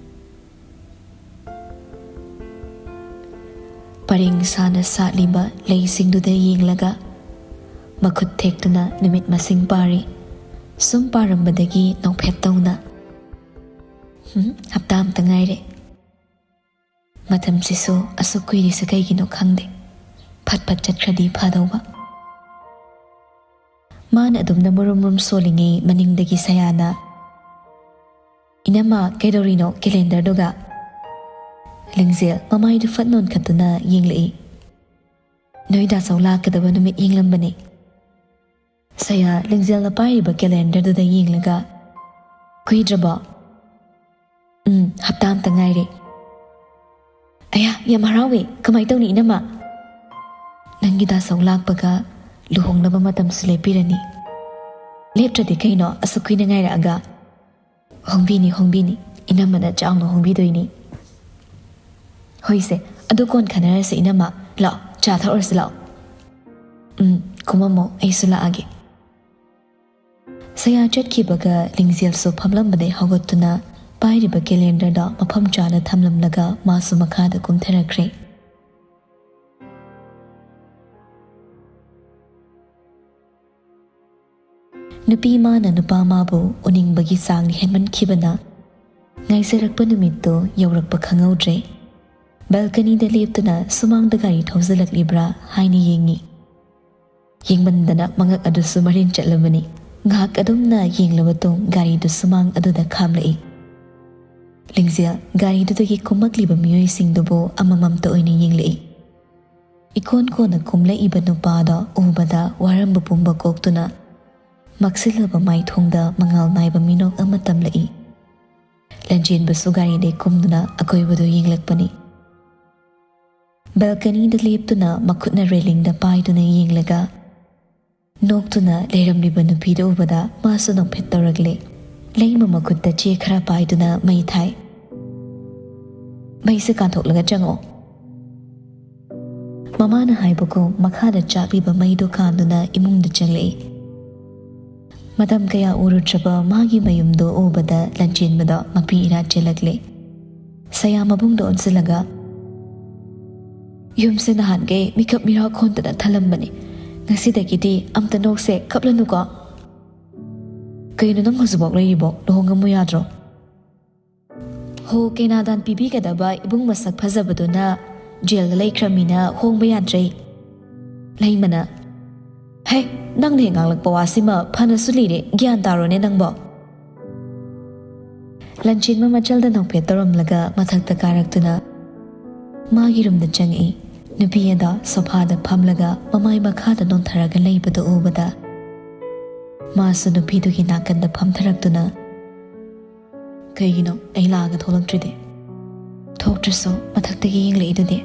ꯄꯔꯦꯡ ꯁꯥꯅ ꯁꯥꯠꯂꯤꯕ ꯂꯩꯁꯤꯡꯗꯨꯗ ꯌꯦꯡꯂꯒ ꯃꯈꯨꯠ ꯊꯦꯛꯇꯨꯅ ꯅꯨꯃꯤꯠ ꯃꯁꯤꯡ ꯄꯥꯔꯤ꯫ ꯁꯨꯝ ꯄꯥꯔꯝꯕꯗꯒꯤ ꯅꯣꯛꯐꯦꯠ ꯇꯧꯅ, "ꯍꯨꯝ, ꯍꯞꯇꯥ ꯑꯝꯇ ꯉꯥꯏꯔꯦ꯫ ꯃꯇꯝꯁꯤꯁꯨ ꯑꯁꯨꯛ ꯀꯨꯏꯔꯤꯁꯦ ꯀꯩꯒꯤꯅꯣ ꯈꯪꯗꯦ꯫ ꯐꯠ ꯐꯠ ꯆꯠꯈ꯭ꯔꯗꯤ ꯐꯗꯧꯕ꯫ ꯃꯥꯅ ꯑꯗꯨꯝꯅ ꯃꯨꯔꯨꯝ ꯃꯨꯔꯨꯝ ꯁꯣꯜꯂꯤꯉꯩ ꯃꯅꯤꯡꯗꯒꯤ ꯁꯌꯥꯅ, "ꯏꯅꯝꯃ, ꯀꯩꯗꯧꯔꯤꯅꯣ ꯀꯦꯂꯦꯟꯗꯔꯗꯨꯒ?" ꯂꯤꯡꯖꯦꯜ ꯃꯃꯥꯏꯗꯨ ꯐꯠ ꯅꯣꯟꯈꯠꯇꯨꯅ ꯌꯦꯡꯂꯛꯏ꯫ "ꯅꯣꯏ ꯗꯥ ꯆꯧ ꯂꯥꯛꯀꯗꯕ ꯅꯨꯃꯤꯠ ꯌꯦꯡꯂꯝꯕꯅꯦ꯫" ꯁꯌꯥ ꯂꯤꯡꯖꯦꯜꯅ ꯄꯥꯏꯔꯤꯕ ꯀꯦꯂꯦꯟꯗꯔꯗꯨꯗ ꯌꯦꯡꯂꯒ, "ꯀꯨꯏꯗ꯭ꯔꯕꯣ?" "ꯎꯝ, ꯍꯞꯇꯥ ꯑꯝꯇ ꯉꯥꯏꯔꯦ꯫" "ꯑꯌꯥ, ꯌꯥꯝ ꯍꯔꯥꯎꯋꯦ꯫ ꯀꯃꯥꯏ ꯇꯧꯅꯤ ꯏꯅꯝꯃ?" "ꯅꯪꯒꯤ ꯗꯥ ꯆꯧ ꯂꯥꯛꯄꯒ ꯂꯨꯍꯣꯡꯅꯕ ꯃꯇꯝꯁꯨ ꯂꯦꯞꯄꯤꯔꯅꯤ꯫" "ꯂꯦꯞꯇ꯭ꯔꯗꯤ ꯀꯩꯅꯣ, ꯑꯁꯨꯛ ꯀꯨꯏꯅ ꯉꯥꯏꯔꯛꯑꯒ?" "ꯍꯣꯡꯕꯤꯅꯤ, ꯍꯣꯡꯕꯤꯅꯤ꯫ ꯏꯅꯝꯃꯅ ꯆꯥꯎꯅ ꯍꯣꯡꯕꯤꯗꯣꯏꯅꯤ꯫" "ꯍꯣꯏꯁꯦ, ꯑꯗꯨ ꯀꯣꯟ ꯈꯟꯅꯔꯁꯦ ꯏꯅꯝꯃ꯫ ꯂꯥꯛꯑꯣ, ꯆꯥ ꯊꯛꯎꯔꯁꯤ ꯂꯥꯛꯑꯣ꯫" "ꯎꯝ, ꯀꯨꯝꯃꯝꯃꯣ, ꯑꯩꯁꯨ ꯂꯥꯛꯑꯒꯦ꯫" ꯁꯌꯥ ꯆꯠꯈꯤꯕꯒ ꯂꯤꯡꯖꯦꯜꯁꯨ ꯐꯝꯂꯝꯕꯗꯩ ꯍꯧꯒꯠꯇꯨꯅ ꯄꯥꯏꯔꯤꯕ ꯀꯦꯂꯦꯟꯗꯔꯗꯣ ꯃꯐꯝ ꯆꯥꯅ ꯊꯝꯂꯝꯂꯒ ꯃꯥꯁꯨ ꯃꯈꯥꯗ ꯀꯨꯝꯊꯔꯛꯈ꯭ꯔꯦ꯫ ꯅꯨꯄꯤ ꯃꯥꯅ ꯅꯨꯄꯥ ꯃꯥꯕꯨ ꯎꯅꯤꯡꯕꯒꯤ ꯆꯥꯡ ꯍꯦꯟꯃꯟꯈꯤꯕꯅ ꯉꯥꯏꯖꯔꯛꯄ ꯅꯨꯃꯤꯠꯇꯨ ꯌꯧꯔꯛꯄ ꯈꯪꯍꯧꯗ꯭ꯔꯦ꯫ ꯕꯦꯜꯀꯅꯤꯗ ꯂꯦꯞꯇꯨꯅ ꯁꯨꯃꯥꯡꯗ ꯒꯥꯔꯤ ꯊꯧꯖꯤꯜꯂꯛꯂꯤꯕ꯭ꯔꯥ ꯍꯥꯏꯅ ꯌꯦꯡꯉꯤ꯫ ꯌꯦꯡꯃꯟꯗꯅ ꯃꯉꯛ ꯑꯗꯨꯁꯨ ꯃꯔꯤꯟ ꯆꯠꯂꯕꯅꯤ꯫ ꯉꯥꯏꯍꯥꯛ ꯑꯗꯨꯝꯅ ꯌꯦꯡꯂꯕ ꯇꯨꯡ ꯒꯥꯔꯤꯗꯨ ꯁꯨꯃꯥꯡ ꯑꯗꯨꯗ ꯈꯥꯝꯂꯛꯏ꯫ ꯂꯤꯡꯖꯦꯜ ꯒꯥꯔꯤꯗꯨꯗꯒꯤ ꯀꯨꯝꯃꯛꯂꯤꯕ ꯃꯤꯑꯣꯏꯁꯤꯡꯗꯨꯕꯨ ꯑꯃꯃꯝꯇ ꯑꯣꯏꯅ ꯌꯦꯡꯂꯛꯏ꯫ ꯏꯀꯣꯟ ꯀꯣꯟꯅ ꯀꯨꯝꯂꯛꯏꯕ ꯅꯨꯄꯥꯗꯣ ꯎꯕꯗ ꯋꯥꯔꯝꯕ ꯄꯨꯝꯕ ꯀꯣꯛꯇꯨꯅ ꯃꯛꯁꯤꯜꯂꯕ ꯃꯥꯏꯊꯣꯡꯗ ꯃꯉꯥꯜ ꯅꯥꯏꯕ ꯃꯤꯅꯣꯛ ꯑꯃ ꯇꯝꯂꯛꯏ꯫ ꯂꯟꯆꯦꯟꯕꯁꯨ ꯒꯥꯔꯤꯗꯩ ꯀꯨꯝꯗꯨꯅ ꯑꯀꯣꯏꯕꯗꯨ ꯌꯦꯡꯂꯛꯄꯅꯤ꯫ ꯕꯦꯜꯀꯅꯤꯗ ꯂꯦꯞꯇꯨꯅ ꯃꯈꯨꯠꯅ ꯔꯦꯂꯤꯡꯗ ꯄꯥꯏꯗꯨꯅ ꯌꯦꯡꯂꯒ ꯅꯣꯛꯇꯨꯅ ꯂꯩꯔꯝꯂꯤꯕ ꯅꯨꯄꯤꯗꯨ ꯎꯕꯗ ꯃꯥꯁꯨ ꯅꯣꯛꯐꯦꯠ ꯇꯧꯔꯛꯂꯦ꯫ ꯂꯩꯃ ꯃꯈꯨꯠꯇ ꯆꯦ ꯈꯔ ꯄꯥꯏꯗꯨꯅ ꯃꯩ ꯊꯥꯏ꯫ "ꯃꯩꯁꯦ ꯀꯥꯟꯊꯣꯛꯂꯒ ꯆꯪꯉꯛꯑꯣ꯫" ꯃꯃꯥꯅ ꯍꯥꯏꯕꯒꯨꯝ ꯃꯈꯥꯗ ꯆꯥꯛꯂꯤꯕ ꯃꯩꯗꯨ ꯀꯥꯟꯗꯨꯅ ꯏꯃꯨꯡꯗ ꯆꯪꯂꯛꯏ꯫ ꯃꯇꯝ ꯀꯌꯥ ꯎꯔꯨꯗ꯭ꯔꯕ ꯃꯥꯒꯤ ꯃꯌꯨꯝꯗꯨ ꯎꯕꯗ ꯂꯟꯆꯦꯟꯕꯗꯣ ꯃꯄꯤ ꯏꯔꯥ ꯆꯦꯜꯂꯛꯂꯦ꯫ ꯁꯌꯥ ꯃꯕꯨꯡꯗ ꯑꯣꯟꯁꯤꯜꯂꯒ, "ꯌꯨꯝꯁꯦ ꯅꯍꯥꯟꯈꯩ ꯃꯤꯀꯞ ꯃꯤꯔꯥꯎ ꯈꯣꯟꯗꯅ ꯊꯜꯂꯝꯕꯅꯤ꯫ ꯉꯁꯤꯗꯒꯤꯗꯤ ꯑꯝꯇ ꯅꯣꯛꯁꯦ, ꯀꯞꯂꯅꯨꯀꯣ꯫" "ꯀꯩꯅꯣ ꯅꯪ ꯍꯧꯖꯤꯛꯐꯥꯎ ꯂꯩꯔꯤꯕꯣ? ꯂꯨꯍꯣꯡꯉꯝꯃꯨ ꯌꯥꯗ꯭ꯔꯣ?" "ꯍꯣ, ꯀꯩꯅꯥꯗꯥꯟ ꯄꯤꯕꯤꯒꯗꯕ ꯏꯕꯨꯡ ꯃꯁꯛ ꯐꯖꯕꯗꯨꯅ ꯖꯦꯜꯗ ꯂꯩꯈ꯭ꯔꯃꯤꯅ ꯍꯣꯡꯕ ꯌꯥꯗ꯭ꯔꯦ꯫ ꯂꯩꯃꯅ, "ꯍꯦ, ꯅꯪꯅ ꯍꯦꯛ ꯉꯥꯡꯂꯛꯄ ꯋꯥꯁꯤꯃ ꯐꯅꯁꯨ ꯂꯤꯔꯦ, ꯒ꯭ꯌꯥꯟ ꯇꯥꯔꯣꯅꯦ ꯅꯪꯕꯣ?" ꯂꯟꯆꯦꯟꯕ ꯃꯆꯜꯗ ꯅꯣꯛꯐꯦꯠ ꯇꯧꯔꯝꯂꯒ ꯃꯊꯛꯇ ꯀꯥꯔꯛꯇꯨꯅ ꯃꯥꯒꯤ ꯔꯨꯝꯗ ꯆꯪꯉꯛꯏ꯫ ꯅꯨꯄꯤ ꯑꯗꯣ ꯁꯣꯐꯥꯗ ꯐꯝꯂꯒ ꯃꯃꯥꯏ ꯃꯈꯥꯗ ꯅꯣꯟꯊꯔꯒ ꯂꯩꯕꯗꯨ ꯎꯕꯗ ꯃꯥꯁꯨ ꯅꯨꯄꯤꯗꯨꯒꯤ ꯅꯥꯀꯟꯗ ꯐꯝꯊꯔꯛꯇꯨꯅ, "ꯀꯩꯒꯤꯅꯣ ꯑꯩ ꯂꯥꯛꯑꯒ ꯊꯣꯛꯂꯛꯇ꯭ꯔꯤꯗꯤ? ꯊꯣꯛꯇ꯭ꯔꯁꯨ ꯃꯊꯛꯇꯒꯤ ꯌꯦꯡꯂꯛꯏꯗꯨꯗꯤ?"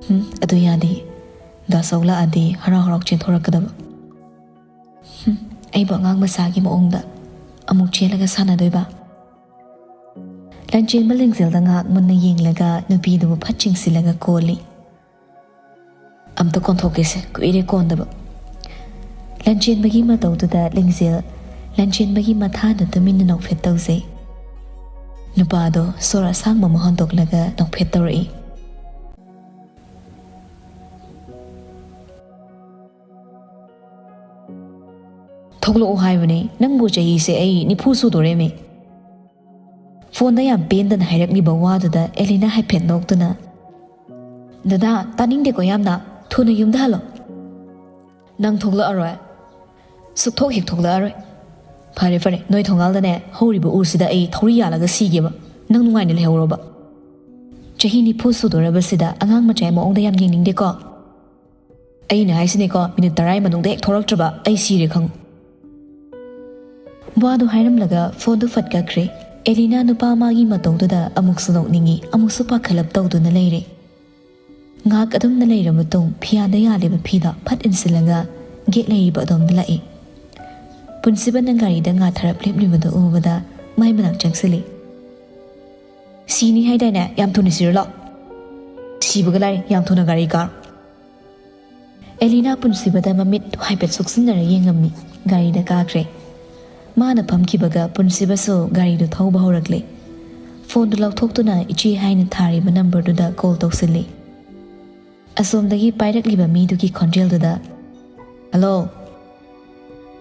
"ꯍꯨꯝ, ꯑꯗꯨ ꯌꯥꯗꯦ꯫ ꯗꯥ ꯆꯧ ꯂꯥꯛꯑꯗꯤ ꯍꯔꯥꯎ ꯍꯔꯥꯎ ꯆꯦꯟꯊꯣꯔꯛꯀꯗꯕ꯫ ꯍꯨꯝ, ꯑꯩꯕꯨ ꯑꯉꯥꯡ ꯃꯆꯥꯒꯤ ꯃꯑꯣꯡꯗ ꯑꯃꯨꯛ ꯆꯦꯜꯂꯒ ꯁꯥꯟꯅꯗꯣꯏꯕ?" ꯂꯟꯆꯦꯟꯕ ꯂꯤꯡꯖꯦꯜꯗ ꯉꯥꯏꯍꯥꯛ ꯃꯨꯟꯅ ꯌꯦꯡꯂꯒ ꯅꯨꯄꯤꯗꯨꯕꯨ ꯐꯠ ꯆꯤꯡꯁꯤꯜꯂꯒ ꯀꯣꯜꯂꯤ꯫ "ꯑꯝꯇ ꯀꯣꯟꯊꯣꯛꯀꯦꯁꯦ, ꯀꯨꯏꯔꯦ ꯀꯣꯟꯗꯕ꯫" ꯂꯟꯆꯦꯟꯕꯒꯤ ꯃꯇꯧꯗꯨꯗ ꯂꯤꯡꯖꯦꯜ, ꯂꯟꯆꯦꯟꯕꯒꯤ ꯃꯊꯥꯗ ꯇꯨꯃꯤꯟꯅ ꯅꯣꯛꯐꯦꯠ ꯇꯧꯖꯩ꯫ ꯅꯨꯄꯥꯗꯣ ꯁꯣꯔ ꯑꯁꯥꯡꯕ ꯑꯃ ꯍꯣꯟꯗꯣꯛꯂꯒ ꯅꯣꯛꯐꯦꯠ ꯇꯧꯔꯛꯏ꯫ "ꯊꯣꯛꯂꯛꯑꯣ ꯍꯥꯏꯕꯅꯦ, ꯅꯪꯕꯨ ꯆꯍꯤꯁꯦ ꯑꯩ ꯅꯤꯐꯨ ꯁꯨꯗꯣꯔꯦꯃꯦ꯫" ꯐꯣꯟꯗ ꯌꯥꯝ ꯄꯦꯟꯗꯅ ꯍꯥꯏꯔꯛꯂꯤꯕ ꯋꯥꯗꯨꯗ ꯑꯦꯂꯤꯅꯥ ꯍꯥꯏꯐꯦꯠ ꯅꯣꯛꯇꯨꯅ, "ꯗꯗꯥ, ꯇꯥꯅꯤꯡꯗꯦꯀꯣ ꯌꯥꯝꯅ꯫ ꯊꯨꯅ ꯌꯨꯝꯗ ꯍꯜꯂꯣ꯫" "ꯅꯪ ꯊꯣꯛꯂꯛꯑꯔꯣꯏ? ꯁꯨꯛꯊꯣꯛ ꯍꯦꯛ ꯊꯣꯛꯂꯛꯑꯔꯣꯏ꯫ ꯐꯔꯦ, ꯐꯔꯦ, ꯅꯣꯏ ꯊꯣꯡꯒꯥꯜꯗꯅꯦ ꯍꯧꯔꯤꯕ ꯎꯁꯤꯗ ꯑꯩ ꯊꯧꯔꯤ ꯌꯥꯜꯂꯒ ꯁꯤꯒꯦꯕ꯫ ꯅꯪ ꯅꯨꯡꯉꯥꯏꯅ ꯂꯩꯍꯧꯔꯣꯕ꯫ ꯆꯍꯤ ꯅꯤꯐꯨ ꯁꯨꯗꯣꯔꯕꯁꯤꯗ ꯑꯉꯥꯡ ꯃꯆꯥꯒꯤ ꯃꯑꯣꯡꯗ ꯌꯥꯝ ꯌꯦꯡꯅꯤꯡꯗꯦꯀꯣ꯫ ꯑꯩꯅ ꯍꯥꯏꯁꯤꯅꯦꯀꯣ, ꯃꯤꯅꯤꯠ ꯇꯔꯥꯒꯤ ꯃꯅꯨꯡꯗ ꯍꯦꯛ ꯊꯣꯛꯂꯛꯇ꯭ꯔꯕ ꯑꯩ ꯁꯤꯔꯦ ꯈꯪꯉꯨ꯫" ꯋꯥꯗꯨ ꯍꯥꯏꯔꯝꯂꯒ ꯐꯣꯟꯗꯨ ꯐꯠ ꯀꯛꯈ꯭ꯔꯦ꯫ ꯑꯦꯂꯤꯅꯥ ꯅꯨꯄꯥ ꯃꯥꯒꯤ ꯃꯇꯧꯗꯨꯗ ꯑꯃꯨꯛꯁꯨ ꯅꯣꯛꯅꯤꯡꯉꯤ, ꯑꯃꯨꯛꯁꯨ ꯄꯥꯈꯠꯂꯞ ꯇꯧꯗꯨꯅ ꯂꯩꯔꯦ꯫ ꯉꯥꯏꯍꯥꯛ ꯑꯗꯨꯝꯅ ꯂꯩꯔꯕ ꯃꯇꯨꯡ ꯐꯤꯌꯥꯟꯗ ꯌꯥꯜꯂꯤꯕ ꯐꯤꯗꯣ ꯐꯠ ꯏꯟꯁꯤꯜꯂꯒ ꯒꯦꯠ ꯂꯩꯔꯤꯕ ꯑꯗꯣꯝꯗ ꯂꯥꯛꯏ꯫ ꯄꯨꯟꯁꯤꯕꯅ ꯒꯥꯔꯤꯗ ꯉꯥꯊꯔꯞ ꯂꯦꯞꯂꯤꯕꯗꯨ ꯎꯕꯗ ꯃꯥꯏ ꯃꯅꯥꯛ ꯆꯪꯁꯤꯜꯂꯤ꯫ "ꯁꯤꯅꯤ ꯍꯥꯏꯗꯥꯏꯅꯦ? ꯌꯥꯝ ꯊꯨꯅ ꯁꯤꯔꯣ ꯂꯥꯎ꯫" "ꯁꯤꯕꯒ ꯂꯥꯏꯔꯤ, ꯌꯥꯝ ꯊꯨꯅ ꯒꯥꯔꯤ ꯀꯥꯔꯣ꯫" ꯑꯦꯂꯤꯅꯥ ꯄꯨꯟꯁꯤꯕꯗ ꯃꯃꯤꯠ ꯍꯥꯏꯐꯦꯠ ꯁꯨꯛꯆꯤꯟꯅꯔ ꯌꯦꯡꯉꯝꯃꯤ꯫ ꯒꯥꯔꯤꯗ ꯀꯥꯈ꯭ꯔꯦ꯫ ꯃꯥꯅ ꯐꯝꯈꯤꯕꯒ ꯄꯨꯟꯁꯤꯕꯁꯨ ꯒꯥꯔꯤꯗꯨ ꯊꯧꯕ ꯍꯧꯔꯛꯂꯦ꯫ ꯐꯣꯟꯗꯨ ꯂꯧꯊꯣꯛꯇꯨꯅ ꯏꯆꯦ ꯍꯥꯏꯅ ꯊꯥꯔꯤꯕ ꯅꯝꯕꯔꯗꯨꯗ ꯀꯣꯜ ꯇꯧꯁꯤꯜꯂꯤ꯫ ꯑꯁꯣꯝꯗꯒꯤ ꯄꯥꯏꯔꯛꯂꯤꯕ ꯃꯤꯗꯨꯒꯤ ꯈꯣꯟꯖꯦꯜꯗꯨꯗ, "ꯍꯜꯂꯣ,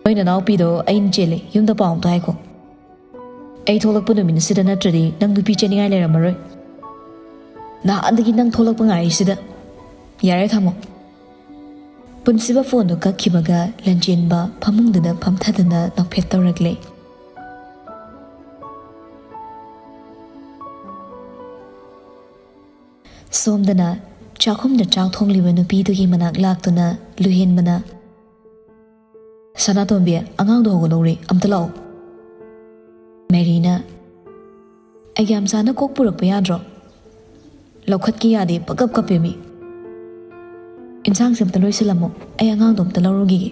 ꯅꯣꯏ ꯅꯅꯥꯎꯄꯤꯗꯣ ꯑꯩꯅ ꯆꯦꯜꯂꯦ, ꯌꯨꯝꯗ ꯄꯥꯎ ꯑꯝꯇ ꯍꯥꯏꯈꯣ꯫ ꯑꯩ ꯊꯣꯛꯂꯛꯄ ꯅꯨꯃꯤꯠꯁꯤꯗ ꯅꯠꯇ꯭ꯔꯗꯤ ꯅꯪ ꯅꯨꯄꯤ ꯆꯦꯟꯅꯤꯡꯉꯥꯏ ꯂꯩꯔꯝꯃꯔꯣꯏ꯫ ꯅꯍꯥꯟꯗꯒꯤ ꯅꯪ ꯊꯣꯛꯂꯛꯄ ꯉꯥꯏꯔꯤꯁꯤꯗ꯫ ꯌꯥꯔꯦ, ꯊꯝꯃꯣ꯫ ꯄꯨꯟꯁꯤꯕ ꯐꯣꯟꯗꯨ ꯀꯛꯈꯤꯕꯒ ꯂꯟꯖꯦꯟꯕ ꯐꯃꯨꯡꯗꯨꯗ ꯐꯝꯊꯗꯨꯅ ꯅꯣꯛꯐꯦꯠ ꯇꯧꯔꯛꯂꯦ꯫ ꯁꯣꯝꯗꯅ ꯆꯥꯛꯈꯨꯝꯗ ꯆꯥꯛ ꯊꯣꯡꯂꯤꯕ ꯅꯨꯄꯤꯗꯨꯒꯤ ꯃꯅꯥꯛ ꯂꯥꯛꯇꯨꯅ ꯂꯨꯍꯦꯟꯕꯅ, "ꯁꯅꯥꯇꯣꯝꯕꯤ, ꯑꯉꯥꯡꯗꯣ ꯍꯧꯒꯠꯍꯧꯔꯦ, ꯑꯝꯇ ꯂꯥꯛꯑꯣ꯫" ꯃꯦꯔꯤꯅ, "ꯑꯩꯒꯤ ꯌꯥꯝꯆꯥꯅ ꯀꯣꯛ ꯄꯨꯔꯛꯄ ꯌꯥꯗ꯭ꯔꯣ? ꯂꯧꯈꯠꯀꯦ ꯌꯥꯗꯦ, ꯄꯀꯞ ꯀꯞꯄꯦꯃꯤ꯫ ꯏꯟꯁꯥꯡꯁꯦ ꯑꯝꯇ ꯂꯣꯏꯁꯤꯜꯂꯝꯃꯣ, ꯑꯩ ꯑꯉꯥꯡꯗꯣ ꯑꯝꯇ ꯂꯧꯔꯨꯈꯤꯒꯦ꯫"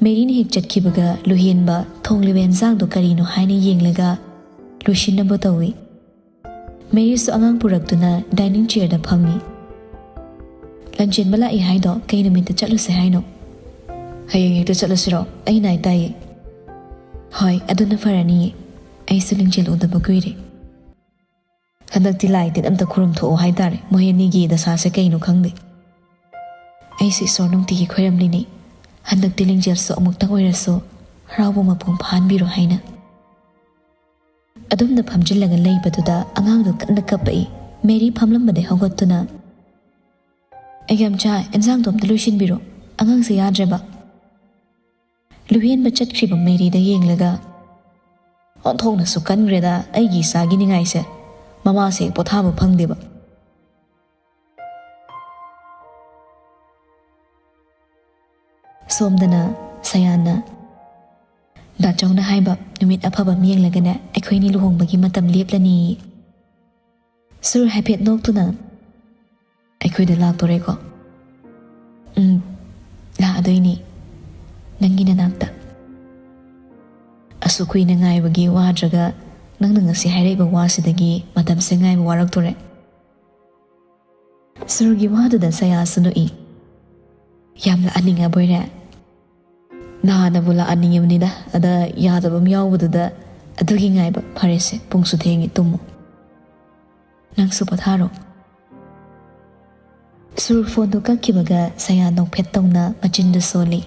ꯃꯦꯔꯤꯅ ꯍꯦꯛ ꯆꯠꯈꯤꯕꯒ ꯂꯨꯍꯦꯟꯕ ꯊꯣꯡꯂꯤꯕ ꯏꯟꯁꯥꯡꯗꯣ ꯀꯔꯤꯅꯣ ꯍꯥꯏꯅ ꯌꯦꯡꯂꯒ ꯂꯣꯏꯁꯤꯟꯅꯕ ꯇꯧꯏ꯫ ꯃꯦꯔꯤꯁꯨ ꯑꯉꯥꯡ ꯄꯨꯔꯛꯇꯨꯅ ꯗꯥꯏꯅꯤꯡ ꯆꯤꯌꯔꯗ ꯐꯝꯃꯤ꯫ "ꯂꯟꯖꯦꯟꯕ ꯂꯥꯛꯏ ꯍꯥꯏꯗꯣ ꯀꯩ ꯅꯨꯃꯤꯠꯇ ꯆꯠꯂꯨꯁꯦ ꯍꯥꯏꯅꯣ?" "ꯍꯌꯦꯡ ꯍꯦꯛꯇ ꯆꯠꯂꯁꯤꯔꯣ? ꯑꯩ ꯅꯥꯏ ꯇꯥꯏꯌꯦ꯫" "ꯍꯣꯏ, ꯑꯗꯨꯅ ꯐꯔꯅꯤꯌꯦ꯫ ꯑꯩꯁꯨ ꯂꯤꯡꯖꯦꯜ ꯎꯗꯕ ꯀꯨꯏꯔꯦ꯫ ꯍꯟꯗꯛꯇꯤ ꯂꯥꯏ ꯇꯤꯟ ꯑꯝꯇ ꯈꯨꯔꯨꯝꯊꯣꯛꯑꯣ ꯍꯥꯏꯇꯥꯔꯦ꯫ ꯃꯣꯏ ꯑꯅꯤꯒꯤ ꯗꯁꯥꯁꯦ ꯀꯩꯅꯣ ꯈꯪꯗꯦ꯫ ꯑꯩꯁꯨ ꯏꯁꯣꯔ ꯅꯨꯡꯇꯤꯒꯤ ꯈꯣꯏꯔꯝꯂꯤꯅꯤ, ꯍꯟꯗꯛꯇꯤ ꯂꯤꯡꯖꯦꯜꯁꯨ ꯑꯃꯨꯛꯇꯪ ꯑꯣꯏꯔꯁꯨ ꯍꯔꯥꯎꯕ ꯃꯄꯨꯡ ꯐꯥꯍꯟꯕꯤꯔꯣ ꯍꯥꯏꯅ꯫" ꯑꯗꯨꯝꯅ ꯐꯝꯖꯤꯜꯂꯒ ꯂꯩꯕꯗꯨꯗ ꯑꯉꯥꯡꯗꯨ ꯀꯟꯅ ꯀꯞꯄꯛꯏ꯫ ꯃꯦꯔꯤ ꯐꯝꯂꯝꯕꯗꯩ ꯍꯧꯒꯠꯇꯨꯅ, "ꯑꯩꯒꯤ ꯌꯥꯝꯆꯥ, ꯏꯟꯖꯥꯡꯗꯣ ꯑꯝꯇ ꯂꯣꯏꯁꯤꯟꯕꯤꯔꯣ, ꯑꯉꯥꯡꯁꯦ ꯌꯥꯗ꯭ꯔꯦꯕ꯫" ꯂꯨꯍꯦꯟꯕ ꯆꯠꯈ꯭ꯔꯤꯕ ꯃꯦꯔꯤꯗ ꯌꯦꯡꯂꯒ, "ꯑꯣꯟꯊꯣꯛꯅꯁꯨ ꯀꯟꯈ꯭ꯔꯦꯗ ꯑꯩꯒꯤ ꯏꯆꯥꯒꯤ ꯅꯤꯡꯉꯥꯏꯁꯦ, ꯃꯃꯥꯁꯦ ꯄꯣꯊꯥꯕ ꯐꯪꯗꯦꯕ꯫" ꯁꯣꯝꯗꯅ ꯁꯌꯥꯟꯅ, "ꯗꯥꯆꯧꯅ ꯍꯥꯏꯕ ꯅꯨꯃꯤꯠ ꯑꯐꯕ ꯑꯃ ꯌꯦꯡꯂꯒꯅꯦ ꯑꯩꯈꯣꯏꯅꯤ ꯂꯨꯍꯣꯡꯕꯒꯤ ꯃꯇꯝ ꯂꯦꯞꯂꯅꯤ꯫" ꯁꯨꯔ ꯍꯥꯏꯐꯦꯠ ꯅꯣꯛꯇꯨꯅ, "ꯑꯩꯈꯣꯏꯗ ꯂꯥꯛꯇꯣꯔꯦꯀꯣ?" "ꯎꯝ, ꯂꯥꯛꯑꯗꯣꯏꯅꯤ, ꯅꯪꯒꯤ ꯅꯅꯥꯛꯇ꯫ ꯑꯁꯨꯛ ꯀꯨꯏꯅ ꯉꯥꯏꯕꯒꯤ ꯋꯥꯗ꯭ꯔꯒ ꯅꯪꯅ ꯉꯁꯤ ꯍꯥꯏꯔꯛꯏꯕ ꯋꯥꯁꯤꯗꯒꯤ ꯃꯇꯝꯁꯦ ꯉꯥꯏꯕ ꯋꯥꯔꯛꯇꯣꯔꯦ꯫" ꯁꯨꯔꯒꯤ ꯋꯥꯗꯨꯗ ꯁꯌꯥꯁꯨ ꯅꯣꯛꯏ꯫ "ꯌꯥꯝ ꯂꯥꯛꯍꯟꯅꯤꯡꯉꯕꯣꯏꯔꯦ?" "ꯅꯍꯥꯟꯅꯕꯨ ꯂꯥꯛꯍꯟꯅꯤꯡꯉꯕꯅꯤꯗ, ꯑꯗ ꯌꯥꯗꯕ ꯑꯃ ꯌꯥꯎꯕꯗꯨꯗ꯫ ꯑꯗꯨꯒꯤ ꯉꯥꯏꯕ꯫ ꯐꯔꯦꯁꯦ, ꯄꯨꯡꯁꯨ ꯊꯦꯡꯉꯦ, ꯇꯨꯝꯃꯨ꯫ ꯅꯪꯁꯨ ꯄꯣꯊꯥꯔꯣ꯫" ꯁꯨꯔ ꯐꯣꯟꯗꯨ ꯀꯛꯈꯤꯕꯒ ꯁꯌꯥ ꯅꯣꯛꯐꯦꯠ ꯇꯧꯅ ꯃꯆꯤꯟꯗꯨ ꯁꯣꯜꯂꯤ꯫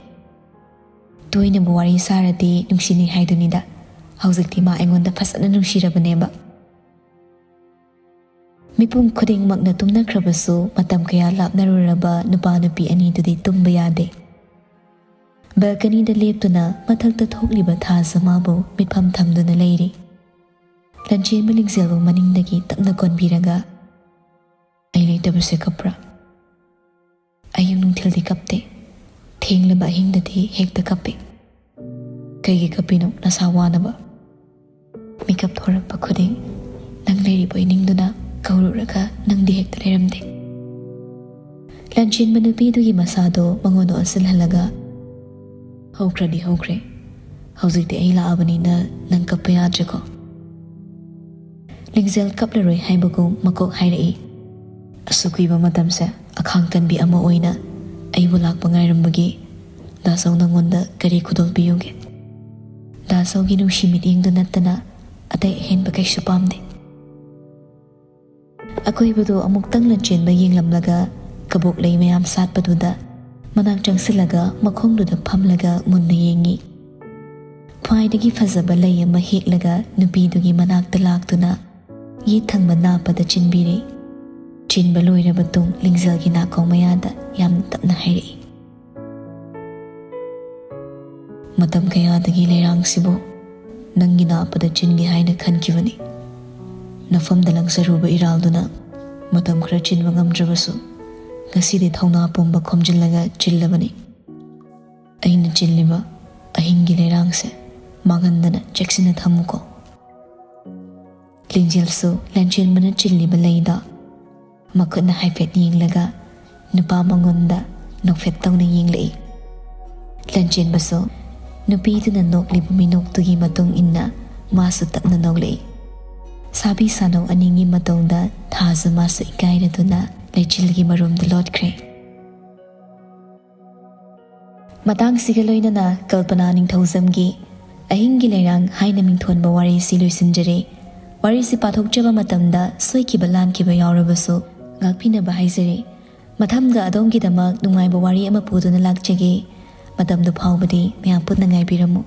"ꯇꯣꯏꯅꯕꯨ ꯋꯥꯔꯤ ꯁꯥꯔꯗꯤ ꯅꯨꯡꯁꯤꯅꯩ ꯍꯥꯏꯗꯨꯅꯤꯗ꯫ ꯍꯧꯖꯤꯛꯇꯤ ꯃꯥ ꯑꯩꯉꯣꯟꯗ ꯐꯖꯅ ꯅꯨꯡꯁꯤꯔꯕꯅꯦꯕ꯫" ꯃꯤꯄꯨꯝ ꯈꯨꯗꯤꯡꯃꯛꯅ ꯇꯨꯝꯅꯈ꯭ꯔꯕꯁꯨ, ꯃꯇꯝ ꯀꯌꯥ ꯂꯥꯞꯅꯔꯨꯔꯕ ꯅꯨꯄꯥ ꯅꯨꯄꯤ ꯑꯅꯤꯗꯨꯗꯤ ꯇꯨꯝꯕ ꯌꯥꯗꯦ꯫ ꯕꯦꯜꯀꯅꯤꯗ ꯂꯦꯞꯇꯨꯅ ꯃꯊꯛꯇ ꯊꯣꯛꯂꯤꯕ ꯊꯥꯖ ꯃꯥꯕꯨ ꯃꯤꯠꯐꯝ ꯊꯝꯗꯨꯅ ꯂꯩꯔꯤ꯫ ꯂꯟꯆꯦꯟꯕ ꯂꯤꯡꯖꯦꯜꯕꯨ ꯃꯅꯤꯡꯗꯒꯤ ꯇꯞꯅ ꯀꯣꯟꯕꯤꯔꯒ, "ꯑꯩ ꯂꯩꯇꯕꯁꯦ ꯀꯞꯄ꯭ꯔꯥ?" "ꯑꯌꯨꯛ ꯅꯨꯡꯊꯤꯜꯗꯤ ꯀꯞꯇꯦ꯫ ꯊꯦꯡꯂꯕ ꯑꯍꯤꯡꯗꯗꯤ ꯍꯦꯛꯇ ꯀꯞꯄꯤ꯫" "ꯀꯩꯒꯤ ꯀꯞꯄꯤꯅꯣ? ꯅꯁꯥ ꯋꯥꯅꯕ?" "ꯃꯤꯀꯞ ꯊꯣꯔꯛꯄ ꯈꯨꯗꯤꯡ ꯅꯪ ꯂꯩꯔꯤꯕꯣꯏ ꯅꯤꯡꯗꯨꯅ ꯀꯧꯔꯨꯔꯒ ꯅꯪꯗꯤ ꯍꯦꯛꯇ ꯂꯩꯔꯝꯗꯦ꯫" ꯂꯟꯆꯦꯟꯕ ꯅꯨꯄꯤꯗꯨꯒꯤ ꯃꯁꯥꯗꯣ ꯃꯉꯣꯟꯗ ꯑꯣꯟꯁꯤꯜꯍꯜꯂꯒ, "ꯍꯧꯈ꯭ꯔꯗꯤ ꯍꯧꯈ꯭ꯔꯦ꯫ ꯍꯧꯖꯤꯛꯇꯤ ꯑꯩ ꯂꯥꯛꯑꯕꯅꯤꯅ ꯅꯪ ꯀꯞꯄ ꯌꯥꯗ꯭ꯔꯦꯀꯣ?" ꯂꯤꯡꯖꯦꯜ ꯀꯞꯂꯔꯣꯏ ꯍꯥꯏꯕꯒꯨꯝ ꯃꯀꯣꯛ ꯍꯥꯏꯔꯛꯏ꯫ "ꯑꯁꯨꯛ ꯀꯨꯏꯕ ꯃꯇꯝꯁꯦ ꯑꯈꯥꯡ ꯀꯟꯕꯤ ꯑꯃ ꯑꯣꯏꯅ ꯑꯩꯕꯨ ꯂꯥꯛꯄ ꯉꯥꯏꯔꯝꯕꯒꯤ ꯗꯥ ꯆꯧ ꯅꯪꯉꯣꯟꯗ ꯀꯔꯤ ꯈꯨꯗꯣꯜ ꯄꯤꯌꯨꯒꯦ? ꯗꯥ ꯆꯧꯒꯤ ꯅꯨꯡꯁꯤ ꯃꯤꯠꯌꯦꯡꯗꯨ ꯅꯠꯇꯅ ꯑꯇꯩ ꯑꯍꯦꯟꯕ ꯀꯩꯁꯨ ꯄꯥꯝꯗꯦ꯫" ꯑꯀꯣꯏꯕꯗꯨ ꯑꯃꯨꯛꯇꯪ ꯂꯟꯆꯦꯟꯕ ꯌꯦꯡꯂꯝꯂꯒ, ꯀꯕꯣꯛ ꯂꯩ ꯃꯌꯥꯝ ꯁꯥꯠꯄꯗꯨꯗ ꯃꯅꯥꯛ ꯆꯪꯁꯤꯜꯂꯒ ꯃꯈꯣꯡꯗꯨꯗ ꯐꯝꯂꯒ ꯃꯨꯟꯅ ꯌꯦꯡꯉꯤ꯫ ꯈ꯭ꯋꯥꯏꯗꯒꯤ ꯐꯖꯕ ꯂꯩ ꯑꯃ ꯍꯦꯛꯂꯒ ꯅꯨꯄꯤꯗꯨꯒꯤ ꯃꯅꯥꯛꯇ ꯂꯥꯛꯇꯨꯅ ꯌꯦꯠ ꯊꯪꯕ ꯅꯥꯞꯄꯗ ꯆꯤꯟꯕꯤꯔꯦ꯫ ꯆꯤꯟꯕ ꯂꯣꯏꯔꯕ ꯇꯨꯡ ꯂꯤꯡꯖꯦꯜꯒꯤ ꯅꯥꯀꯣꯡ ꯃꯌꯥꯗ ꯌꯥꯝꯅ ꯇꯞꯅ ꯍꯥꯏꯔꯛꯏ, "ꯃꯇꯝ ꯀꯌꯥꯗꯒꯤ ꯂꯩꯔꯥꯡꯁꯤꯕꯨ ꯅꯪꯒꯤ ꯅꯥꯞꯄꯗ ꯆꯤꯟꯒꯦ ꯍꯥꯏꯅ ꯈꯟꯈꯤꯕꯅꯤ꯫ ꯅꯐꯝꯗ ꯂꯪꯆꯔꯨꯕ ꯏꯔꯥꯜꯗꯨꯅ ꯃꯇꯝ ꯈꯔ ꯆꯤꯟꯕ ꯉꯝꯗ꯭ꯔꯕꯁꯨ, ꯉꯁꯤꯗꯤ ꯊꯧꯅꯥ ꯄꯨꯝꯕ ꯈꯣꯝꯖꯤꯜꯂꯒ ꯆꯤꯜꯂꯕꯅꯤ꯫ ꯑꯩꯅ ꯆꯤꯜꯂꯤꯕ ꯑꯍꯤꯡꯒꯤ ꯂꯩꯔꯥꯡꯁꯦ ꯃꯥꯡꯍꯟꯗꯅ ꯆꯦꯛꯁꯤꯟꯅ ꯊꯝꯃꯨꯀꯣ꯫" ꯂꯤꯡꯖꯦꯜꯁꯨ ꯂꯟꯆꯦꯟꯕꯅ ꯆꯤꯜꯂꯤꯕ ꯂꯩꯗꯣ ꯃꯈꯨꯠꯅ ꯍꯥꯏꯐꯦꯠ ꯌꯦꯡꯂꯒ ꯅꯨꯄꯥ ꯃꯉꯣꯟꯗ ꯅꯣꯛꯐꯦꯠ ꯇꯧꯅ ꯌꯦꯡꯂꯛꯏ꯫ ꯂꯟꯆꯦꯟꯕꯁꯨ ꯅꯨꯄꯤꯗꯨꯅ ꯅꯣꯛꯂꯤꯕ ꯃꯤꯅꯣꯛꯇꯨꯒꯤ ꯃꯇꯨꯡ ꯏꯟꯅ ꯃꯥꯁꯨ ꯇꯞꯅ ꯅꯣꯛꯂꯛꯏ꯫ ꯁꯥꯕꯤ ꯁꯥꯅꯧ ꯑꯅꯤꯒꯤ ꯃꯇꯧꯗ ꯊꯥꯖ ꯃꯥꯁꯨ ꯏꯀꯥꯏꯔꯗꯨꯅ ꯂꯩꯆꯤꯜꯒꯤ ꯃꯔꯨꯝꯗ ꯂꯣꯠꯈ꯭ꯔꯦ꯫ ꯃꯇꯥꯡꯁꯤꯒ ꯂꯣꯏꯅꯅ ꯀꯜꯄꯅꯥ ꯅꯤꯡꯊꯧꯖꯝꯒꯤ ꯑꯍꯤꯡꯒꯤ ꯂꯩꯔꯥꯡ ꯍꯥꯏꯅ ꯃꯤꯡꯊꯣꯟꯕ ꯋꯥꯔꯤꯁꯤ ꯂꯣꯏꯁꯤꯟꯖꯔꯦ꯫ ꯋꯥꯔꯤꯁꯤ ꯄꯥꯊꯣꯛꯆꯕ ꯃꯇꯝꯗ ꯁꯣꯏꯈꯤꯕ ꯂꯥꯟꯈꯤꯕ ꯌꯥꯎꯔꯕꯁꯨ ꯉꯥꯛꯄꯤꯅꯕ ꯍꯥꯏꯖꯔꯤ꯫ ꯃꯊꯪꯗ ꯑꯗꯣꯝꯒꯤꯗꯃꯛ ꯅꯨꯡꯉꯥꯏꯕ ꯋꯥꯔꯤ ꯑꯃ ꯄꯨꯗꯨꯅ ꯂꯥꯛꯆꯒꯦ꯫ ꯃꯇꯝꯗꯨ ꯐꯥꯎꯕꯗꯤ ꯃꯌꯥꯝ ꯄꯨꯟꯅ ꯉꯥꯏꯕꯤꯔꯝꯃꯨ꯫